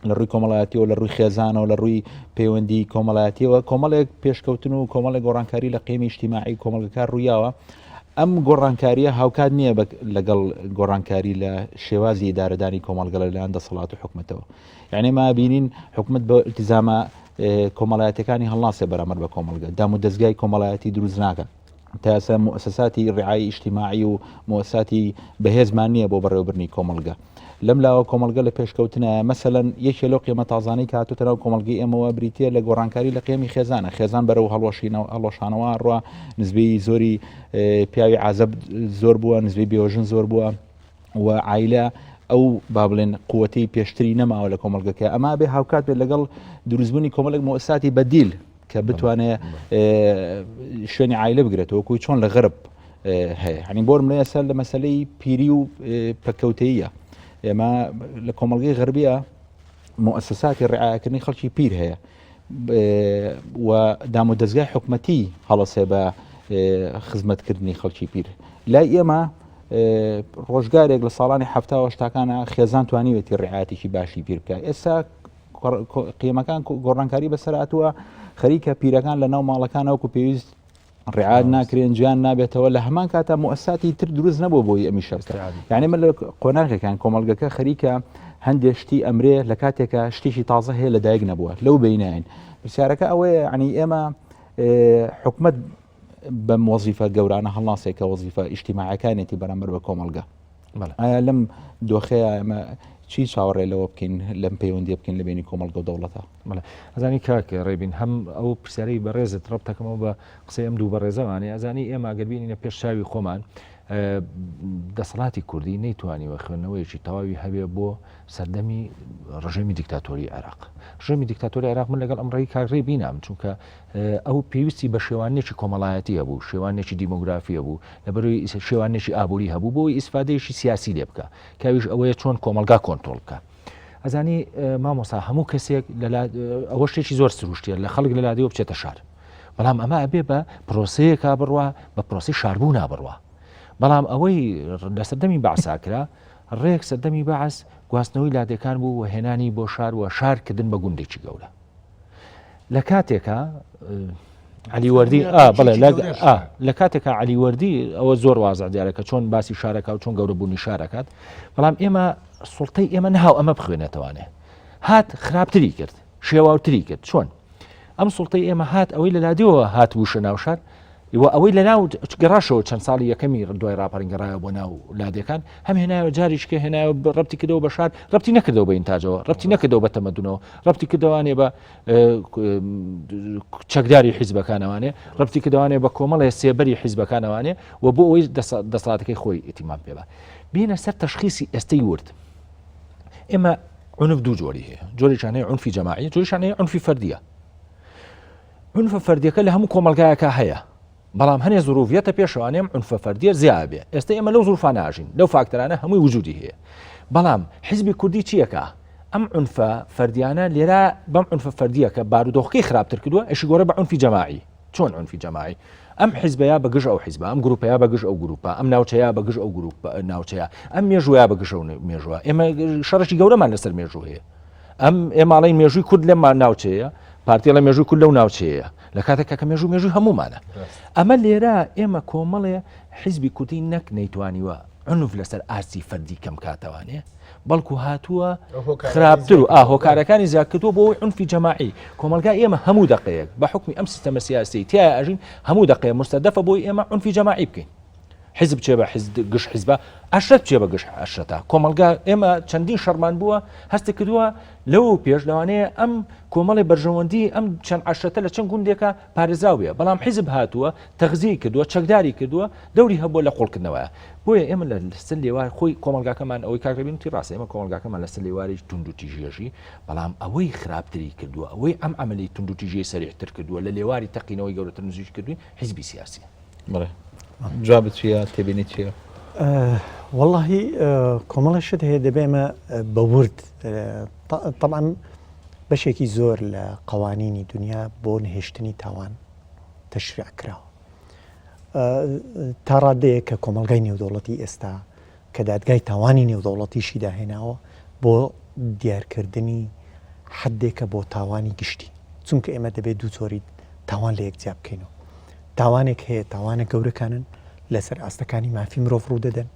C: لە ڕووی کۆمەڵایەتیەوە لە ڕووی خێزانەوە لە ڕووی پەیوەندی کۆمەڵایەتیەوە کۆمەڵێک پێشکەوتن و کۆمەڵێک گۆڕانکاری لە قیمی ئیجتیماعی کۆمەڵگەکە ڕوویاوە ئەم گۆڕانکاریە هاوکات نییە لەگەڵ گۆڕانکاری لە شێوازی ئیدارەدانی کۆمەڵگە لەلایەن دەسەڵات و حکومەتەوە یعنی ما بینین حکومت بە التزامە کۆمەڵایەتەکانی هەڵناسێ بەرامبەر بە کۆمەڵگە دام و دەستگای کۆمەڵایەتی دروست ناکە تا ئێستا موسساتی ڕعای ئیجتیماعی و موسساتی بەهێزمان نییە بۆ بەڕێوەبردنی کۆمەڵگە لەم لاوە کۆمەڵگە لە پێشکەوتنە مەسەلەن یەکێ لەو قیمە تازانەی کە هاتووتە ناو کۆمەڵگەی ئێمەوە بریتە لە گۆڕانکاری لە قیمی خێزانە خێزان بەرەو هەڵوەشینەوە هەڵوەشانەوە ڕوا نزبەی زۆری پیاوی عازب زۆر بووە نزبەی بێوەژن زۆر بووە و عیلە ئەو با بڵێن قوتەی پێشتری نەماوە لە کۆمەڵگەکە ئەما بێ هاوکات بێت لەگەڵ دروستبوونی کۆمەڵێک مۆساتی بەدیل کە بتوانێت شوێنی عیلە بگرێتەوە وەکوی چۆن لە غەرب هەیە هەنی بۆر منە ئێستا لە مەسلەی پیری و پەکەوتەیە ئێمە لە کۆمەڵگەی غەربیە مؤسساتی ڕعاکردنی خەڵکی پیر هەیە و دام و دەستگای حکومەتی هەڵەسێ بە خزمەتکردنی خەڵکی پیر لای ئێمە ڕۆژگارێک لە ساڵانی هەفتاوەشتاکانە خێزان توانیوێتی ڕعاتێکی باشی پیر بکە ئێستا قیمەکان گۆڕانکاری بەسەر هاتووە خەریکە پیرەکان لە ناو ماڵەکانەوەکو پێویست ڕعات ناکرێن جیان نابێتەوە لە هەمان کاتا موساتی تر دروست نەبوو بۆی ئەمی شەرکە یعنی من لە قۆناغێکان کۆمەڵگەکە خەریکە هەندێک شتی ئەمرێ لە کاتێکە شتێکی تازە هەیە لە دایک نەبووە لەو بینین پرسیارەکە ئەوەیە ینی ئێمە حکومت بەم وەزیفە گەورانە هەڵناسێک کە وەزیفە ئیجتیماعەکانێتی بەرامبەر بە کۆمەڵگە ئایا لەم دۆخەیە ئێمە چی چاوەڕێ لەوە بکەین لەم پەیوەندیە بکەین لە بینی کۆمەڵگە و دەوڵەتە؟
E: ئەزانی کاک ڕێبین هەم ئەو پرسیارەی بەڕێزت ڕەبتەکەمەوە بە قسەی ئەم دوو بەڕێزەوانێ ئەزانی ئێمە ئەگەر بینینە پێش چاوی خۆمان دەسەڵاتی کوردی نەیتوانیوە خوێندنەوەیەکی تەواوی هەبێ بۆ سەردەمی ڕژێمی دیکتاتۆری عێراق ڕژێمی دیکتاتۆری عێراق من لەگەڵ ئەم ڕێی کاک ڕێبینام چونکە ئەو پێویستی بە شێوانێکی کۆمەڵایەتی هەبوو، شێوانێکی دیمۆگرافی هەبوو، لەبەرئەوەی شێوانێکی ئابووری هەبوو بۆ ئەوەی ئیسفادەیەکی سیاسی لێ بکا، کە ئەویش ئەوەیە چۆن کۆمەڵگا کۆنترۆڵ بکا. ئەزانی مامۆستا هەموو کەسێک ئەوە شتێکی زۆر سروشتیە لە خەڵک لە لادێوە بچێتە شار، بەڵام ئەمە ئەبێ بە پرۆسەیەکا بڕوا، بە پرۆسەی شاربوونا بڕوا. بەڵام ئەوەی لە سەردەمی بەعسا کرا، ڕێک سەردەمی بەعس گواستنەوەی لادێکان بوو و هێنانی بۆ شار و شار کردن بە گوندێکی گەورە. لە کاتێکا علی وەردی بڵێ لە کاتێکا علی وەردی ئەوە زۆر وازع دیارە کە چۆن باسی شارەکە و چۆن گەورەبوونی شارەکات بەڵام ئێمە سڵتەی ئێمە نەهاو ئەمە بخوێنێتوانێ هات خراپتری کرد شێواوتری کرد چۆن ئەم سڵتەی ئێمە هات ئەوەی لە لادیەوە هات بووشە ناوشار و ئەوەی لە ناو گەڕاشەوە چەند ساڵی یەکەمی دوای ڕاپەڕین گەڕایەوە بۆ ناو لادێکان هەم هێنایەوە جاریشکە هێنایەوە ڕەبتی کردەوە بە شار ڕەبتی نەکردەوە بە ئینتاجەوە ڕەبتی نەکردەوە بە تەمەدونەوە ڕەبتی کردەوانێ بە چەکداری حیزبەکانەوانێ ڕەبتی کردوانێ بە کۆمەڵێ سێبەری حیزبەکانەوانێ و بۆ ئەوەی دەسەڵاتەکەی خۆی ئیتیمام پێ بە بینە سەر تەشخیسی ئێستەی ورد ئێمە عنف دوو جۆری هەیە جۆرێکیان هەیە عنفی جەماعی جۆریشان هەیە عنفی فەردیە عنفە فەردیەکە لە هەموو کۆمەڵگایەکە هەیە. بەڵام هەنێ زروف یەتە پێشەوانێ ئەم عونفە فەردیە زیا ئەبێ ئێستا ئێمە لەو زروفانە ئاژین لەو فاکتەرانە هەمووی وجودی هەیە بەڵام حیزبی کوردی چیەکە ئەم عونفە فەردیانە لێرە بەم عونفە فەردیە کە بارودۆخەکەی خراپتر کردووە ئەشی گۆڕێ بە عونفی جەماعی چۆن عونفی جەماعی ئەم حیزبەیە بە گژ ئەو حیزبە ئەم گروپەیە بە گژ ئەو گروپە ئەم ناوچەیە بە گژ ئەو گروپ ناوچەیە ئەم مێژووە بە گژ ئەو مێژووە ئێمە شەڕێکی گەورەمان لەسەر مێژوو هەیە ئەم ئێماڵی مێژووی کورد لەم ناوچەیە پارتی لە مێژوو کورد لەو ناوچەیە لە کاتێکا کە مێژوو مێژووی هەموومانە ئەمە لێرە ئێمە کۆمەڵێ حیزبی کوردی نەک نەیتوانیوە عنف لەسەر ئاستی فەردی کەم کاتەوانێ بەڵکو هاتووە خراپتر و ئاهۆکارەکانی زیادکردووە بۆ عنفی جەماعی کۆمەلگا ئێمە هەموو دقەیەک بە حکمی ئەم سیستەمە سیاسی تیا ئەژین هەموو دقەیە مستەدەفە بۆی ئێمە عنفی جەماعی بکەین حیزب چێ بە حیزب گشت حیزبە عەشرەت چێ بە گشت عەشرەتە کۆمەڵگا ئێمە چەندین شەڕمان بووە هەستی کردووە لەو پێش لەوانەیە ئەم کۆمەڵی بەرژەوەندی ئەم چەند عەشرەتە لە چەند گوندێکە پارێزراو بێ بەڵام حیزب هاتووە تەغزیەی کردووە چەکداری کردووە دەوری هەبووە لە قوڵکردنەوەیە بۆیە ئێمە لە لەسەر لێوار خۆی کۆمەڵگاکەمان ئەوەی کاک ڕێبین وتی ڕاستە ئێمە کۆمەڵگاکەمان لەسەر لێواری توندوتیژیەژی بەڵام ئەوەی خراپتری کردووە ئەوەی ئەم عەمەلی توندوتیژیەی سەریعتر کردووە لە لێواری تەقینەوەی گەورەتر نزیک کردووین حیزبی سیاسیە.
C: بەڵێ جوابت چییە تێبینی چییە؟
F: وەڵاهی کۆمەڵە شت هەیە دەبێ ئێمە بە ورد طبعا بەشێکی زۆر لە قوانینی دنیا بۆ نەهێشتنی تاوان تەشریع کراوە تا ڕادەیە کە کۆمەڵگای نێودەوڵەتی ئێستا کە دادگای تاوانی نێودەوڵەتیشی داهێناوە بۆ دیارکردنی حدێکە بۆ تاوانی گشتی چونکە ئێمە دەبێت دوو جۆری تاوان لە یەک جیا بکەینەوە تاوانێک هەیە تاوانە گەورەکانن لەسەر ئاستەکانی مافی مرۆڤ ڕوودەدەن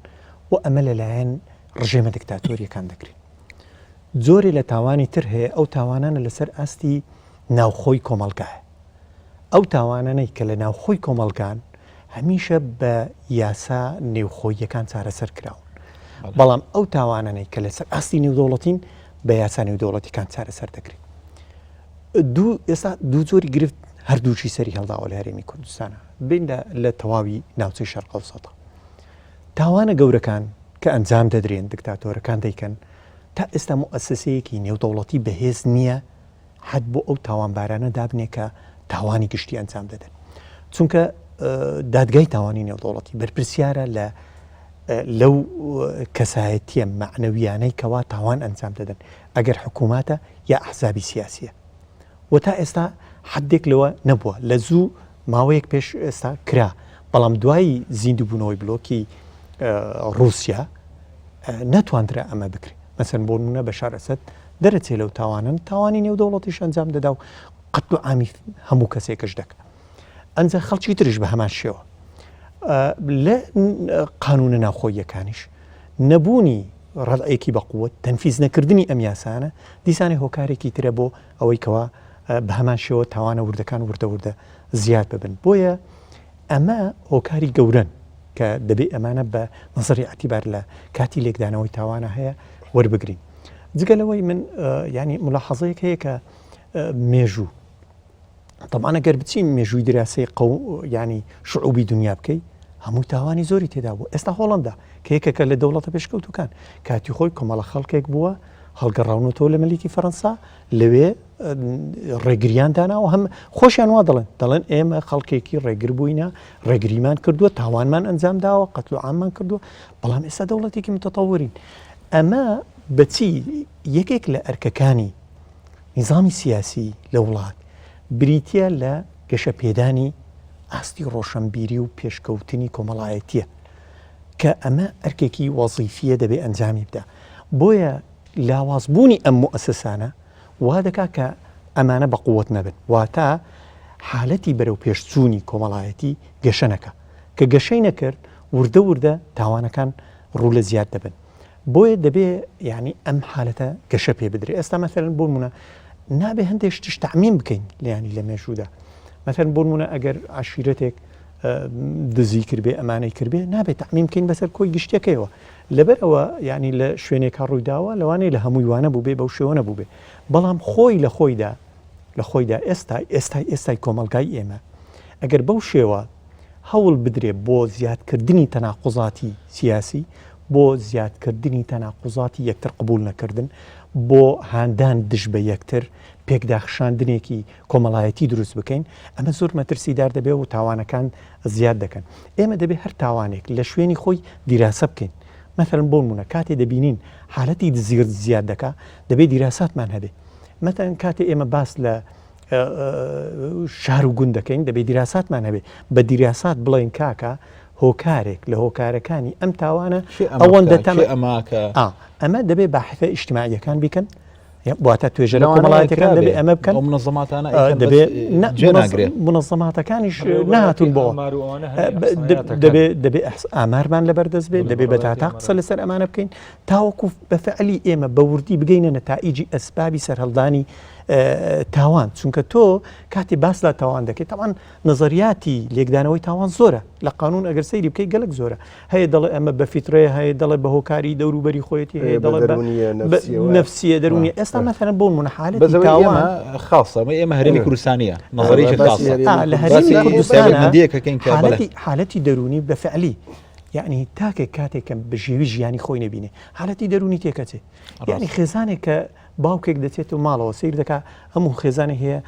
F: و ئەمە لەلایەن ڕژێمە دکتاتۆریەکان دەکرێن. جۆرێ لە تاوانی تر هەیە ئەو تاوانانە لەسەر ئاستی ناوخۆی کۆمەڵگایە. ئەو تاوانانەی کە لە ناوخۆی کۆمەڵگان هەمیشە بە یاسا نێوخۆییەکان چارەسەر کراون. بەڵام ئەو تاوانانەی کە لەسەر ئاستی نێودەوڵەتین بە یاسا نێودەوڵەتیکان چارەسەر دەکرێن. دوو ئێستا دوو جۆری گرفت هەردووکی سەری هەڵداوە لە هەرێمی کوردستانە بین لە لە تەواوی ناوچەی شەرق ئەوسەتە تاوانە گەورەکان کە ئەنجام دەدرێن دکتاتۆرەکان دەیکەن تا ئێستا موئەسەسەیەکی نێودەوڵەتی بەهێز نییە حەد بۆ ئەو تاوانبارانە دابنێ کە تاوانی گشتی ئەنجام دەدەن چونکە دادگای تاوانی نێودەوڵەتی بەرپرسیارە لە لەو کەسایەتیە مەعنەویانەی کەوا تاوان ئەنجام دەدەن ئەگەر حکوومەتە یا ئەحزابی سیاسیە و تا ئێستا حدێک لەوە نەبووە لە زوو ماوەیەک پێش ئێستا کرا بەڵام دوای زیندووبوونەوەی بلۆکی ڕووسیا نەتواندرا ئەمە بکرێت مەسەن بۆ نمونە بەشار ئەسەد دەرەچێ لەو تاوانن تاوانی نێودەوڵەتیش ئەنجام دەدا و قەتل و عامی هەموو کەسێکش دەکا ئەنجا خەڵکی تریش بە هەمان شێوە لە قانونە ناوخۆییەکانیش نەبوونی ڕەدعێکی بە قوت تەنفیز نەکردنی ئەم یاسانە دیسانێ هۆکارێکی ترە بۆ ئەوەی کەوا بە هەمان شێوە تاوانە وردەکان وردە وردە زیاد ببن بۆیە ئەمە هۆکاری گەورەن کە دەبێ ئەمانە بە نظری اعتبار لە کاتی لێکدانەوەی تاوانە هەیە وەربگرین جگە لەوەی من ینی ملاحەزەیەک هەیە کە مێژوو طبعا ئەگەر بچین مێژووی دراسەی قەو ینی شعوبی دنیا بکەی هەموو تاوانی زۆری تێدا بوو ئێستا هۆڵندا کە یەکێکە لە دەوڵەتە پێشکەوتوەکان کاتی خۆی کۆمەڵە خەڵکێک بووە هەڵگەڕاونەتەوە لە مەلیکی فەرەنسا لەوێ ڕێگریان داناوە هەم خۆشیان وا دەڵێن دەڵێن ئێمە خەڵکێکی ڕێگر بووینە ڕێگریمان کردووە تاوانمان ئەنجام داوە قەتل و عاممان کردووە بەڵام ئێستا دەوڵەتێکی متەتەورین ئەمە بەچی یەکێک لە ئەرکەکانی نیزامی سیاسی لە وڵات بریتییە لە گەشەپێدانی ئاستی ڕۆشەنبیری و پێشکەوتنی کۆمەڵایەتییە کە ئەمە ئەرکێکی وەزیفییە دەبێ ئەنجامی بدا. بۆیە لاوازبوونی ئەم موئەسەسانە وا دەکا کە ئەمانە بە قووەت نەبن، واتە حالەتی بەرەوپێشچوونی کۆمەڵایەتی گەشە نەکا. کە گەشەی نەکرد وردە وردە تاوانەکان ڕوو لە زیاد دەبن. بۆیە دەبێ یانی ئەم حالەتە گەشە پێ بدرێ ئێستا مەسەلەن بۆ نمونە نابێ هەندێک شتیش تەعمیم بکەین لە یانی لە مێژوودا مەسەلەن بۆ نمونە ئەگەر عەشیرەتێک دزی کردبێ ئەمانەی کردبێ نابێت تەعمیم بکەین بەسەر کۆی گشتیەکەیەوە لەبەر ئەوە یانی لە شوێنێکا ڕووی داوە لەوانەیە لە هەمووی وانە بووبێ بەو شێوە نەبووبێ بەڵام خۆی لە خۆیدا لە خۆیدا ئێستا ئێستای ئێستای کۆمەڵگای ئێمە ئەگەر بەو شێوە هەوڵ بدرێ بۆ زیادکردنی تەناقوزاتی سیاسی. بۆ زیادکردنی تەناقوزاتی یەکتر قبوڵ نەکردن، بۆ هاندان دژ بە یەکتر، پێکداخشاندنێکی کۆمەڵایەتی دروست بکەین، ئەمە زۆر مەترسیدار دەبێت و تاوانەکان زیاد دەکەن. ئێمە دەبێت هەر تاوانێک لە شوێنی خۆی دیراسە بکەین. مەسەلەن بۆ نموونە کاتێ دەبینین حالەتی دزی زیاد دەکا، دەبێت دیراساتمان هەبێ. مەسەلەن کاتێ ئێمە باس لە شار و گوند دەکەین، دەبێت دیراساتمان هەبێ. بە دیراسات بڵێین کاکە هۆکارێک لە هۆکارەکانی ئەم تاوانە ئەوەندە تەمە ئەمە دەبێ باحثە ئیجتماعیەکان بیکەن واتە توێژەرە کۆمەڵایەتەکان دەبێ ئەمە بکەن
C: منەزەماتانە دەبێ
F: منەزەماتەکانیش نهاتون بۆ دەبێ دەبێ ئامارمان لەبەردەست بێت دەبێ بە داتا قسە لەسەر ئەمانە بکەین تاوەکو بە فعلی ئێمە بە وردی بگەینە نەتائیجی ئەسبابی سەرهەڵدانی تاوان چونکە تۆ کاتی باس لە تاوان دەکەیت تاوان نەزەریاتی لێکدانەوەی تاوان زۆرە لە قانون ئەگەر سەیری بکەی گەلک زۆرە هەیە دەڵێ ئەمە بە فیترەیە هەیە دەڵێ بە هۆکاری دەوروبەری خۆیەتی هەیە دەڵێ بە نەفسیە دەرونی ئێستا مەثەلەن بۆ نمونە حالەتی تاوان
C: خاصە ئەمە ئێمە هەرێمی کوردستانیە نەزەریەکی خاصە
F: لە هەرێمی کوردستان حالەتی حالەتی دەرونی بە فعلی یعنی تاکێک کاتێک کە بژێوی ژیانی خۆی نەبینێ حالەتی دەرونی تێکەچێ یعنی خێزانێک کە باوکێک دەچێتەوە ماڵەوە سیر دەکا هەموو خێزانی هەیە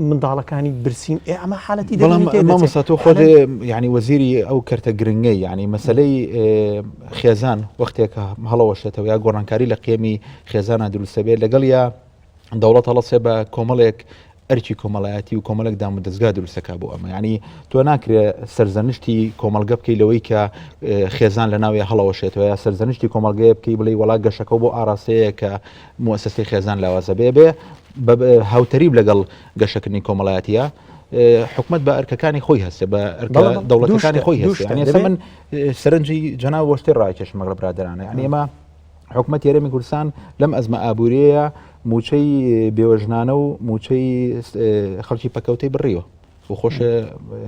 F: منداڵەکانی برسین ئێ ئەمە حالەتی
C: بەڵام مامۆستا تۆ خۆت یعنی وەزیری ئەو کەرتە گرنگەی یعنی مەسلەی خێزان وەختێک هەڵەوەشێتەوە یا گۆڕانکاری لە قیەمی خێزانە دروستە بێت لەگەڵ یا دەوڵەت هەڵەسێ بە کۆمەڵێک ئەرکی کۆمەڵایەتی و کۆمەڵێک دامودەزگا دروستەکە بۆ ئەمە ینی تۆ ناکرێ سەرزەنشتی کۆمەڵگە بکەی لەوەی کە خێزان لە ناوی هەڵەوەشێتەوە یا سەرزەنشتی کۆمەڵگەیە بکەی بڵێ وڵا گەشەکە بۆ ئاراستەیە کە موسسەی خێزان لاوازە بێ بێ هاوتەریب لەگەڵ گەشەکردنی کۆمەڵایەتیە حکومت بە ئەرکەکانی خۆی هەستێ بە ئەرکە دەوڵەتەکانی خۆی هەستێ من سەرنجی جەناو بۆ شتێ ڕاکێشم لەگەڵ برادەرانە یعنی ئێمە حکومەتی هەرێمی کوردستان لەم ئەزمە ئابووریەیە موچەی بێوەژنانە و موچەی خەڵکی پەکەوتەی بڕیوە و خۆشە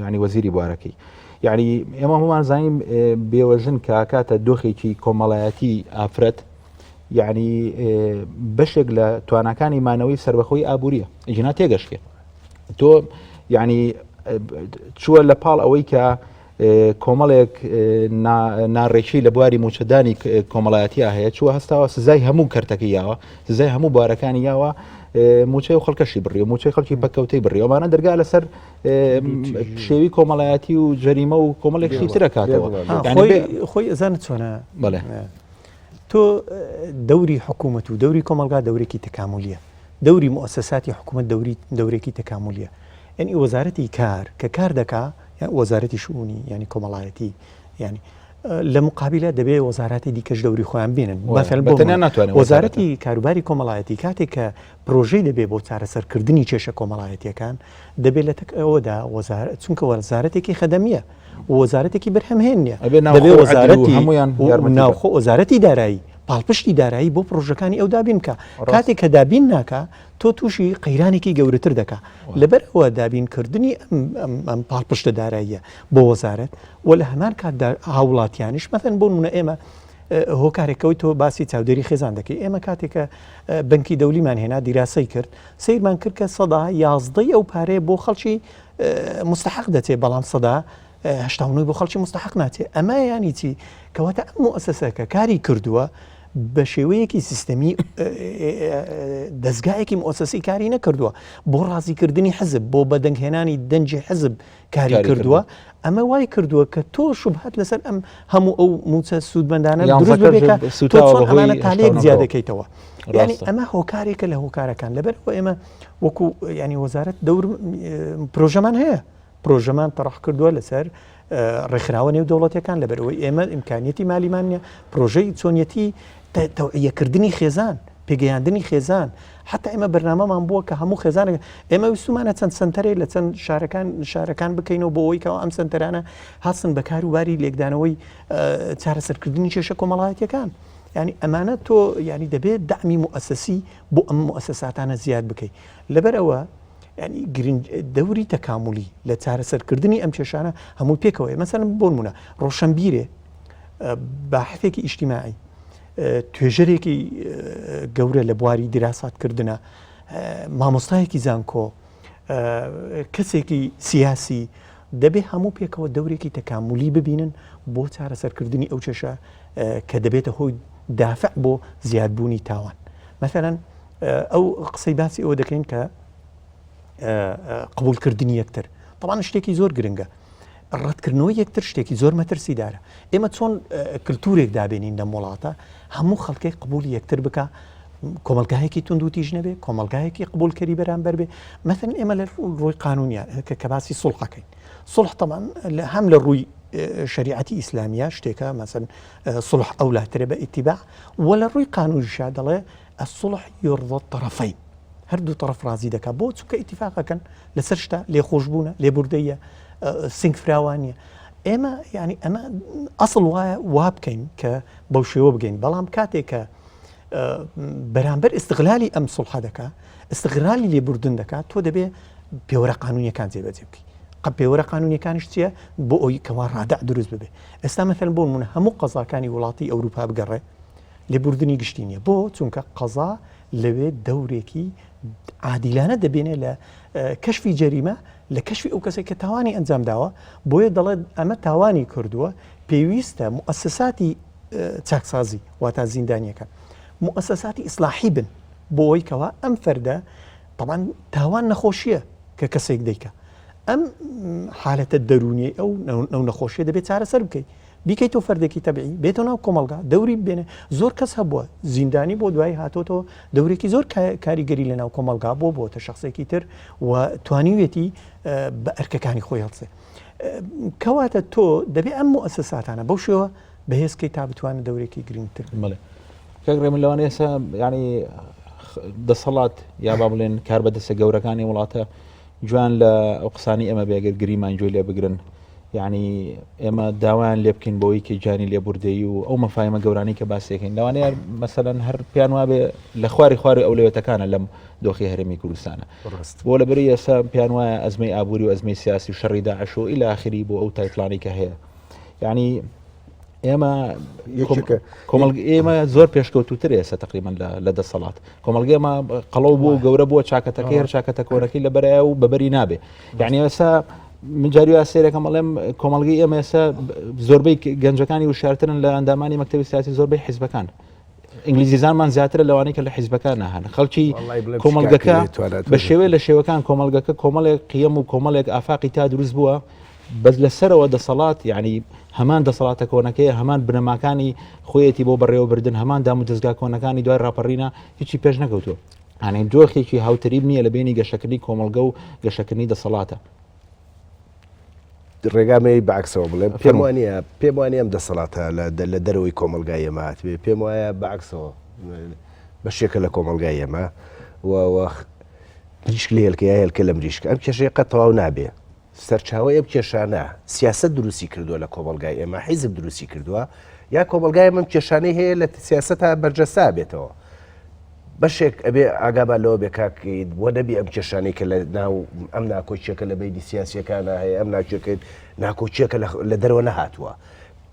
C: ینی وەزیری بوارەکەی یعنی ئێمە هەمومان زانین بێوەژن کە کاتە دۆخێکی کۆمەڵایەتی ئافرەت یعنی بەشێک لە تواناکانی مانەوەی سربەخۆی ئابووریە ژنا تێگەشکێ تۆ یعنی چووە لە پاڵ ئەوەی کە کۆمەڵێک ناڕێکی لە بواری موچەدانی کۆمەڵایەتیا هەیە چووە هەستاوە سزای هەموو کەرتەکەی یاوە سزای هەموو بارەکانی یاوە موچەی و خەڵکەشی بڕی و موچەی خەڵکی پەکەوتەی بڕی ئەمانە دەرگا لەسەر شێوی کۆمەڵایەتی و جەریمە و کۆمەڵێک شتی ترە کاتەوە
F: خۆی ئەزانە چۆنە بەڵێ تۆ دەوری حکوومەت و دەوری کۆمەلگا دەورێکی تەکاملیە دەوری موسەساتی حکوومەت دەوری دەورێکی تەکاملیە یعنی وەزارەتی کار کە کار دەکا وەزارەتی شئونی یانی کۆمەڵایەتی یانی لە مقابلە دەبێ وەزاراتی دیکەش دەوری خۆیان بینن مەسەلەن بۆ ناتوانێت وەزارەتی کاروباری کۆمەڵایەتی کاتێک کە پرۆژەی دەبێ بۆ چارەسەرکردنی کێشە کۆمەڵایەتیەکان دەبێت لە تەک ئەوەدا وەزارەت چونکە وەزارەتێکی خەدەمیە وەزارەتێکی بەرهەمهێن نیە دەبێ وەزارەتی هەمویان ناوخۆ وەزارەتی دارایی پاڵپشتی دارایی بۆ پرۆژەکانی ئەو دابین بکە کاتێک کە دابین ناکە تۆ تووشی قەیرانێکی گەورەتر دەکا. لەبەر ئەوە دابینکردنی ئەم پاڵپشتە داراییە بۆ وەزارەت و لە هەمان کاتدا هاوڵاتیانیش مەثەن بۆ نمونە ئێمە هۆکارێکەوەی تۆ باسی چاودێری خێزان دەکەی ئێمە کاتێکە بنکی دەولیمان هێنا دیراسەی کرد سیرمان کرد کە سەدا یازدەی ئەو پارەیە بۆ خەڵکی مستحق دەچێت بەڵام سەدا 89 بۆ خەڵکی مستحق ناچێت ئەمە ینی چی کەواتە ئەم موسسەکە کاری کردووە بە شێوەیەکی سیستەمی دەستگایەکی موسسی کاری نەکردووە بۆ ڕازیکردنی حزب بۆ بەدەنگهێنانی دەنجی حزب کاری کردووە ئەمە وای کردووە کە تۆ شوبهات لەسەر ئەم هەموو ئەو موچە سوودمەندانە دروست ببێت تۆ چۆن ئەمانە تالێک زیاد دەکەیتەوە ینی ئەمە هۆکارێکە لە هۆکارەکان لەبەر ئەوە ئێمە وەکو ینی وەزارەت دەور پرۆژەمان هەیە پرۆژەمان تەڕح کردووە لەسەر ڕێکخراوە نێودەوڵەتیەکان لەبەرئەوەی ئێمە ئیمکانیەتی مالیمان نیە پرۆژەی چۆنیەتی تەوعیەکردنی خێزان پێگەیاندنی خێزان حتا ئێمە بەرنامەمان بووە کە هەموو خێزانێک ئێمە ویستومانە چەند سنتەرێک لە چەند شارەکان شارەکان بکەینەوە بۆ ئەوەی کەەوە ئەم سنتەرانە هەستن بە کاروباری لێکدانەوەی چارەسەرکردنی کێشە کۆمەڵایەتیەکان ینی ئەمانە تۆ ینی دەبێت دەعمی موئەسەسی بۆ ئەم موئەسەساتانە زیاد بکەیت لەبەر ئەوە یانی گرنگ دەوری تەکامولی لە چارەسەرکردنی ئەم کێشانە هەمووی پێکەوەیە مەسەلەن بۆ نمونە ڕۆشنبیرێ باحثێکی ئیجتیماعی توێژەرێکی گەورە لە بواری دیراساتکردنە مامۆستایەکی زانکۆ کەسێکی سیاسی دەبێ هەموو پێکەوە دەورێکی تەکامولی ببینن بۆ چارەسەرکردنی ئەو کێشە. کە دەبێتە هۆی دافع بۆ زیادبوونی تاوان. مەسەلەن ئەو قسەی باسی ئەوە دەکەین کە قبولکردنی یەکتر تەبعەن شتێکی زۆر گرنگە ڕەتکردنەوەی یەکتر شتێکی زۆر مەترسیدارە ئێمە چۆن کللتورێک دابێنین لەم وڵاتە هەموو خەڵکێک قبولی یەکتر بکە کۆمەلگایەکی تونند و تیژ نەبێ کۆمەلگایەکی قبولکەری بەرامبەر بێ مەثلەن ئێمە لە ڕووی قانونیە کە کە باسی سوڵحەکەین سوڵح تەمان هەم لە ڕووی شریعەتی ئیسلامیە شتێکە مەسن سوڵح ئەولاترە بە ئیتیباع وە لە ڕووی قانونیشا دەڵێ الصلح يرضى الطرفين هەردوو طرف ڕازی دەکات بۆ چونکە ئیتیفاقەکەن لەسەر شتە لێخۆشببوونە لێبوردەیە سنگ فراوانیە ئێمە ینی ئەمە ئەسڵ وایە وا بکەین کە بەو شێوە بگەین بەڵام کاتێک کە بەرامبەر ئستغلالی ئەم سڵحە دەکا ئستغلالی لێبوردن دەکات تۆ دەبێ پێوەرە قانونیەکان جێبەجێ بکەی قە پێوەرە قانونیەکانیش چییە بۆ ئەوی کەوا ڕادع دروست ببێ ئێستا مەثلەن بۆ نمونە هەموو قەزاکانی وڵاتی ئەوروپا بگەڕێ لێبوردنی گشتی نییە بۆ چونکە قەزا لەوێ دەورێکی عادیلانە دەبینێ لە کەشفی جەریمە لە کەشفی ئەو کەسێک کە تاوانی ئەنجام داوە بۆیە دەڵێت ئەمە تاوانی کردووە پێویستە موئەسەساتی چاکسازی واتا زیندانیەکان موئەسەساتی ئیسلاحی بن بۆ ئەوەی کەوا ئەم فەردە تەبعەن تاوان نەخۆشیە کە کەسێک دەیکا ئەم حالەتە دەروونیەی ئەو ئەو نەخۆشیە دەبێت چارەسەر بکەیت بیکەیتەوە فەردێکی تەبعی بێتەوە ناو کۆمەڵگا دەوری بێنێ زۆر کەس هەبووە زیندانی بۆ دوایی هاتۆتەوە دەورێکی زۆر کاریگەری لە ناو کۆمەڵگا بۆ بۆتە شخصێکی تر و توانیوێتی بە ئەرکەکانی خۆی هەڵسێ کەواتە تۆ دەبێ ئەم موئەسەساتانە بەو شێوە بەهێزکەی تا بتوانن دەورێکی گرنگتر
C: بڵێ کاک ڕێمن لەوانەیە ئێستا یعنی دەسەڵات یا با بڵێن کار بە دەستە گەورەکانی وڵاتە جوان لە ئەو قسانی ئێمە بێگەر گریمان گوێ لێ بگرن یعنی ئێمە داوایان لێ بکەین بۆی کە گیانی لێبوردەیی و ئەو مەفاهیمە گەورانەی کە باسیەکەین لەوانەیە مەسەلەن هەر پێیان وابێ لە خواری خواری ئەولەوێتەکانە لەم دۆخی هەرێمی کوردستانە بۆ لەبەری ئێستا پێیان وایە ئەزمەی ئابووری و ئەزمەی سیاسی و شەڕی داعش و ئیلا ئاخری بۆ ئەو title انەی کە هەیە یعنی ئێمە کۆمەڵ ئێمە زۆر پێشکەوتوتر ئێستا تقریبا لە دەسەڵات کۆمەڵگە ئێمە قەڵەو بوو گەورە بووە چاکەتەکەی هەر چاکەتە کۆنەکەی لە بەرایە و بەبەری نابێ یعنی ئێستا من جاری وا سێرەکەم ئەڵێم کۆمەڵگەی ئێمە ئێستا زۆربەی گەنجەکانی وشارترن لە ئەندامانی مەکتەبی سیاسی زۆربەی حیزبەکان ئینگلیزیزانمان زیاترە لەوانەی کە لە حیزبەکان هەن خەڵکی کۆمەڵگەکە بە شێوەیە لە شێوەکان کۆمەڵگەکە کۆمەڵێک قیەم و کۆمەڵێک ئافاقی تا دروست بووە بەس لەسەرەوە دەسەڵات یعنی هەمان دەسەڵاتە کۆنەکەی هەمان بنەماکانی خۆیەتی بۆ بەڕێوەبردن هەمان دام و دەستگا کۆنەکانی دوای ڕاپەڕینە هیچی پێش نەکەوتووە ئەنی دۆخێکی هاوتەریب نییە لە بینی گەشەکردنی کۆمەڵگە و گەشەکردنی دەسەڵاتە.
D: ڕێگا مەیەی بەعکسەوە بڵێم پێم وانە پێم وانە ئەم دەسەڵاتە لە دەرەوەی کۆمەلگای ئێمە هاتبێ پێم وایە بەعکسەوە بەشێکە لە کۆمەلگای ئێمە و مریشک لە هێلکە یا هێلکە لە مریشک ئەم کێشەیە قەت تەواو نابێ سەرچاوەی ئەم کێشانە سیاسەت دروستی کردووە لە کۆمەلگای ئێمە حیزب دروستی کردووە یا کۆمەلگای ئێمە کێشانەی هەیە لە سیاسەتا بەرجەستا بێتەوە بەشێک ئەبێ ئاگامان لەوە بێ کاک بۆ نەبی ئەم کێشانەی کە لە ناو ئەم ناکۆکیەکە لە بینی سیاسیەکانە هەیە ئەم ناکۆکە ناکۆکیەکە لە دەرەوە نەهاتووە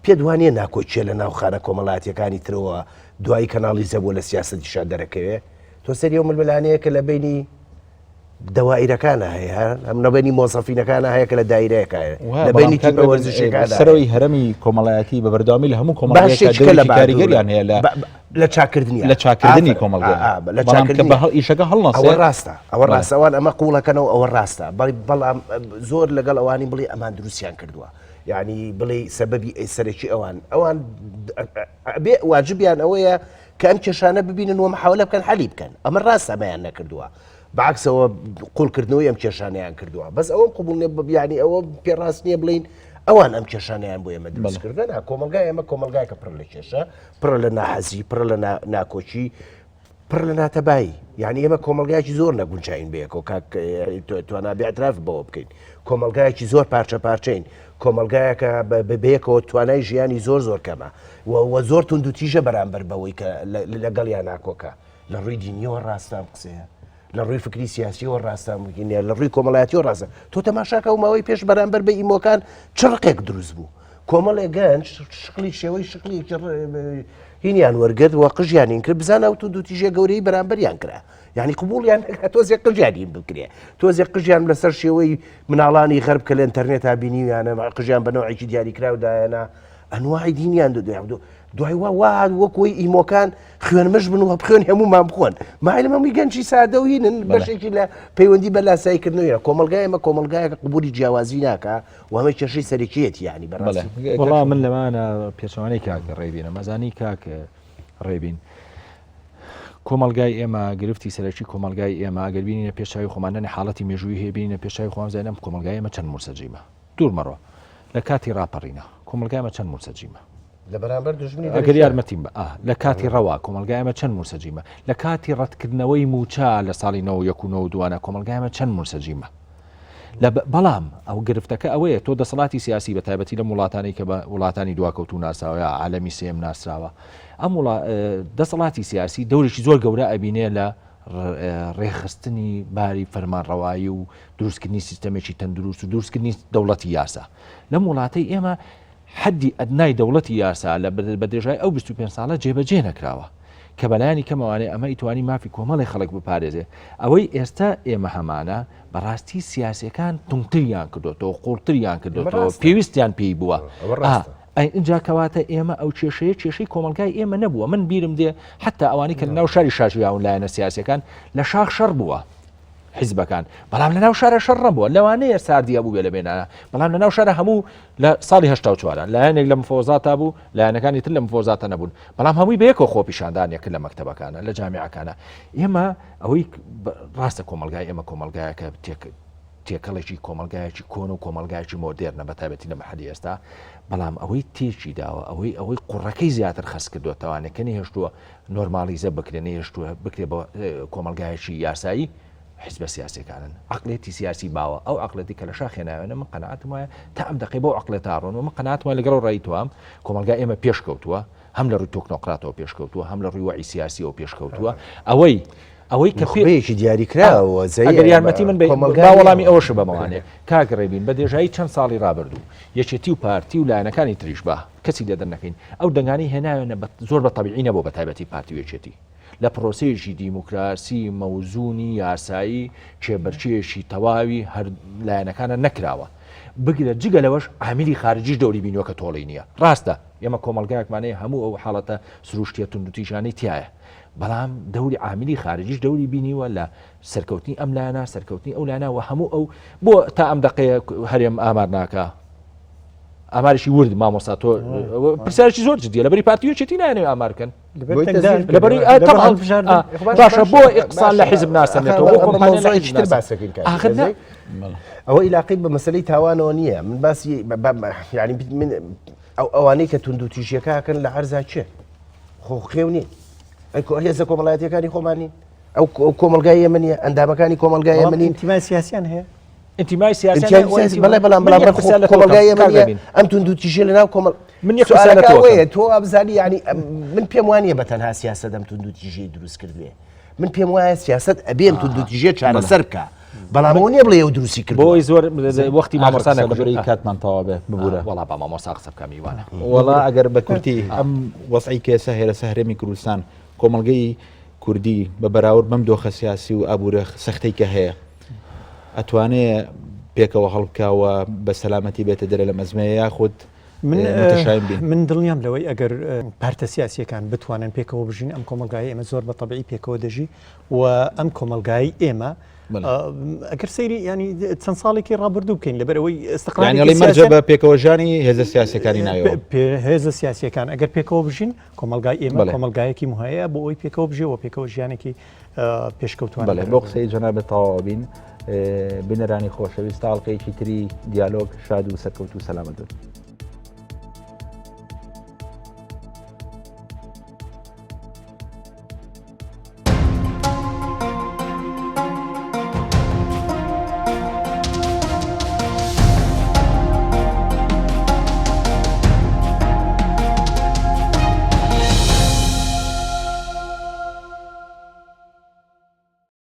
D: پێت وانە ناکۆکیە لە ناو خانە کۆمەڵاتیەکانی ترەوە دوایی کەناڵی زەبووە لە سیاسەتیشا دەرەکەوێ تۆ سەری ئەو ململانەیە کە لە بینی دەوائیرەکانە هەیە هەم لە بینی مۆزەفینەکانە هەیە کە لە دایرەیەکە هەیە لە بینی تیپە وەرزشیەکانە
C: سەرەوەی هەرەمی کۆمەڵایەتی بە بەردەوامی لە هەموو کۆمەڵگەیەکە
D: لە
C: کاریگەریان هەیە لە
D: لە چاکردنی
C: لە چاکردنی کۆمەڵگە
D: لە چاکردنی
C: بە هەڵ ئیشەکە هەڵنەسێ
D: ئەوە ڕاستە ئەوە ڕاستە ئەوان ئەمە قوڵەکەنەوە ئەوە ڕاستە بەڵی بەڵام زۆر لەگەڵ ئەوانی بڵێ ئەمان دروستیان کردووە یعنی بڵێ سەبەبی سەرەکی ئەوان ئەوان بێ واجبیان ئەوەیە کە ئەم کێشانە ببینن و محاولە بکەن حەلی بکەن ئەمە ڕاستە ئەمەیان نەکردووە بەعکسەوە قوڵکردنەوەی ئەم کێشانەیان کردووە بەس ئەوەم قبول نیە بیانی ئەوە پێڕاست نییە بڵین ئەوان ئەم کێشانیان بۆ ئێمە دروست کردن نا کۆمەلگای ئێمە کۆمەلگایکە پڕ لە کێشە پڕ لە ناحەزی پڕ لە ناکۆکی پڕ لە ناتەبایی یعنی ئێمە کۆمەلگایکی زۆر نەگونجاین بەیەکەوە کاک توانا بێعتراف بەوە بکەین کۆمەلگایکی زۆر پارچە پارچەین کۆمەلگایەکە بەیەکەوە توانای ژیانی زۆر زۆر کەمە و زۆر توندوتیژە بەرامبەر بەوەی کە لەگەڵیان ناکۆکە لە ڕووی دینیەوە ڕاستە ئەم قسەیە لە ڕووی فکری سیاسیەوە ڕاستە ممکنە لە ڕووی کۆمەڵایەتیەوە ڕاستە تۆ تەماشاکە و ماوەی پێش بەرامبەر بە ئیمۆکان چ ڕقێک دروست بوو کۆمەڵێک گەنج شکلی شێوەی شکلی هینیان وەرگرت و قژیان این کرد بزانە و تو دوتیژە گەورەی بەرامبەریان کرا یعنی قبولیان تۆزێک قژیان بکرێ تۆزێک قژیان لەسەر شێوەی مناڵانی غەرب کە لە ئینتەرنێتا بینیویانە قژیان بە نەوعێکی دیاریکراو دایەنا ئەنواعی دینیان دو. دوای وا وا وەکۆی ئیمۆکان خوێنمژ بن و بخوێن هەمومان بخۆن مایلم هەمووی گەنجی سادە و هینن بەشێکی لە پەیوەندی بە لاساییکردنەوەیە کۆمەلگای ئێمە کۆمەلگایەکە قبولی جیاوازی ناکە و هەمە کێشەی سەرەکیەتی یعنی بەڕاستی
E: وەڵا من لەمانە پێچەوانەی کاک ڕێبینە مەزانی کاک ڕێبین کۆمەلگای ئێمە گرفتی سەرەکی کۆمەلگای ئێمە ئەگەر بینینە پێشاوی خۆمانەنی حاڵەتی مێژووی هەیە بینینە پێشاوی خۆم زانم کۆمەلگای ئێمە چەند مورسەجیمە دوور مەڕۆ لە کاتی ڕاپەڕینە کۆمەلگای ئێمە چەند مورسەجیمە
D: لە بەرامبەر دوژمنی
E: ئەگەر یارمەتیم بە ئا لە کاتی ڕەوا کۆمەلگای ئێمە چەند مورسەجیمە لە کاتی ڕەتکردنەوەی موچە لە ساڵی 91 و 92 کۆمەلگای ئێمە چەند مورسەجیمە لە بەڵام ئەو گرفتەکە ئەوەیە تۆ دەسەڵاتی سیاسی بە تایبەتی لەم وڵاتانی کە بە وڵاتانی دواکەوتو ناسراوە یا عالەمی سێم ناسراوە ئەم وڵا دەسەڵاتی سیاسی دەورێکی زۆر گەورە ئەبینێ لە ڕێکخستنی باری فەرمانڕەوایی و دروستکردنی سیستەمێکی تەندروست و دروستکردنی دەوڵەتی یاسا لەم وڵاتەی ئێمە حەدی ئەدنای دەوڵەتی یاسا لە بە درێژای ئەو 25 ساڵە جێبەجێ نەکراوە کە بەلایانی کەمەوانێ ئەمە ئیتوانی مافی کۆمەڵی خەڵک بپارێزێ ئەوەی ئێستا ئێمە هەمانە بەڕاستی سیاسەکان تونتریان کردوتەوە قوڵتریان کردوتەوە پێویستیان پێی بووە ئەی ئینجا کەواتە ئێمە ئەو کێشەیە کێشەی کۆمەڵگای ئێمە نەبووە من بیرم دێ حتا ئەوانی کە لەناو شاری شاژیاون لایەنە سیاسەکان لە شاخ شەڕ بووە حیزبەکان بەڵام لەناو شارە شەڕ نەبووە لەوانەیە ساردی هەبوو بێ لە بێنانە بەڵام لەناو شارە هەموو لە ساڵی 1970 لایەنێک لە مفۆزاتا بوو لایەنەکانی تر لە مفۆزاتە نەبوون بەڵام هەمووی بەیەکەوە خۆپیشاندانێک لە مەکتەبەکانە لە جامیعەکانە ئێمە ئەوەی ڕاستە کۆمەلگای ئێمە کۆمەلگایەکە تێک تێکەڵێکی کۆمەلگایەکی کۆن و کۆمەلگایەکی مۆدێرنە بە تایبەتی لە مەحەلی ئێستا بەڵام ئەوەی تێکی داوە ئەوەی ئەوەی قوڕەکەی زیاتر خەست کردووە تەوانێکە نەهێشتووە نۆرماڵیزە بکرێ نەهێشتووە بکرێ بە کۆمەلگایەکی یاسایی حیزبە سیاسەکانن عقلێتی سیاسی باوە ئەو عقلێتی کە لە شاخ هێناوێنە من قەناعەتم وایە تا ئەم دەقەی بەو عقلێتە ڕۆن و من قەناعەتم وایە لەگەڵ ڕای تۆام کۆمەلگای ئێمە پێشکەوتووە هەم لە ڕووی تۆکنۆقراتەوە پێشکەوتووە هەم لە ڕووی وەعی سیاسیەوە پێشکەوتووە ئەوەی ئەوەی کە
D: پێیەکی دیاریکراوە
E: ئەگەر یارمەتی من بەی با وەڵامی ئەوەش بەمەوانێ کاک ڕێبین بە درێژایی چەند ساڵی ڕابردوو یەکێتی و پارتی و لایەنەکانی تریش بە کەسی لێ دەرنەکەین ئەو دەنگانەی هێناوێنە زۆر بە تەبیعی نەبوو بە تایبەتی پارتی و یەکێتی لە پرۆسەیەکی دیموکراسی مەوزونی یاسایی کێبەرکێیەکی تەواوی هەر لایەنەکانە نەکراوە بگرە جگە لەوەش عاملی خارجیش دەوری بینیوە کە تۆڵەی نییە ڕاستە ئێمە کۆمەڵگایەکمان هەیە هەموو ئەو حاڵەتە سروشتیە توندوتیژانەی تایە بەڵام دەوری عاملی خارجیش دەوری بینیوە لە سەرکەوتنی ئەم لایەنە سەرکەوتنی ئەو لایەنە و هەموو ئەو بۆ تا ئەم دەقەیە هەرێم ئامار ناکە ئامارشی ورد مامۆستا تۆ پرسیارێکی زۆر جدیە لەبەری پارتی یەکێتی نایەنەوە ئامارکەن لەبەری باشە بۆ ئیقسان لە حیزب ناسەنێتەوە بۆ کۆمپانیا لە حیزب
D: تر باسەکەین
E: ئاخر نا
D: ئەوە ئیلاقەی بە مەسەلەی تاوانەوە نییە من باسی یعنی من ئەو ئەوانەی کە توندوتیژیەکە ئەکەن لە عەرزا کێ خۆ خێو نین ئەی هێزە کۆمەڵایەتیەکانی خۆمان نین ئەو کۆمەلگای ئێمە نیە ئەندامەکانی کۆمەلگای ئێمە نین
F: ئینتیمای سیاسیان هەیە
E: ئینتیمای سیاسی
D: بەڵێ بەڵام بەڵام کۆمەلگای ئێمە نیە ئەم توندوتیژیە لەناو کۆمەڵ
E: من یەک پرسیار لە تۆ
D: سوالەکە تۆ ئەبزانی یعنی من پێم وانیە بە تەنها سیاسەت ئەم توندوتیژیەی دروست کردوێ من پێم وایە سیاسەت ئەبێ ئەم توندوتیژیە چارەسەر بکە بەڵام ئەوە نییە بڵێ ئەو دروستی کردووە
E: بۆی زۆر وەختی مامۆستا
C: نەکوژی کاتمان تەواو بێ ببورە
E: وەڵا با مامۆستا قسە بکە میوانە
C: وەڵا ئەگەر بە کورتی ئەم وەزعی کێسە هەیە لەسەر هەرێمی کوردستان کۆمەڵگەی کوردی بە بەراورد بەم دۆخە سیاسی و ئابوورە سەختەی کە هەیە ئەتوانێ پێکەوە هەڵبکا و بە سەلامەتی بێتە دەرێ لەم ئەزمەیە یاخود
F: من من دڵنیام لەوەی ئەگەر پارتە سیاسیەکان بتوانن پێکەوە بژین ئەم کۆمەلگای ئێمە زۆر بە تەبعی پێکەوە دەژی و ئەم کۆمەلگای ئێمە ئەگەر سەیری ینی چەند ساڵێکی ڕابردوو بکەین لەبەر ئەوەی
C: ئستقلالی مەرجە بە پێکەوەژانی هێزە سیاسەکانی ناوێ
F: هێزە سیاسەکان ئەگەر پێکەوە بژین کۆمەلگای ئێمە کۆمەلگایەکی مهەیە بۆ ئەوی پێکەوە بژێ و پێکەوە ژیانێکی پێشکەوتوان
C: بەڵێ بۆ قسەی جەنابت تەواو بین بینەرانی خۆشەویست تا ئەڵقەیەکی تری دیالۆگ شاد و سەرکەوتوو سەلامەت بن.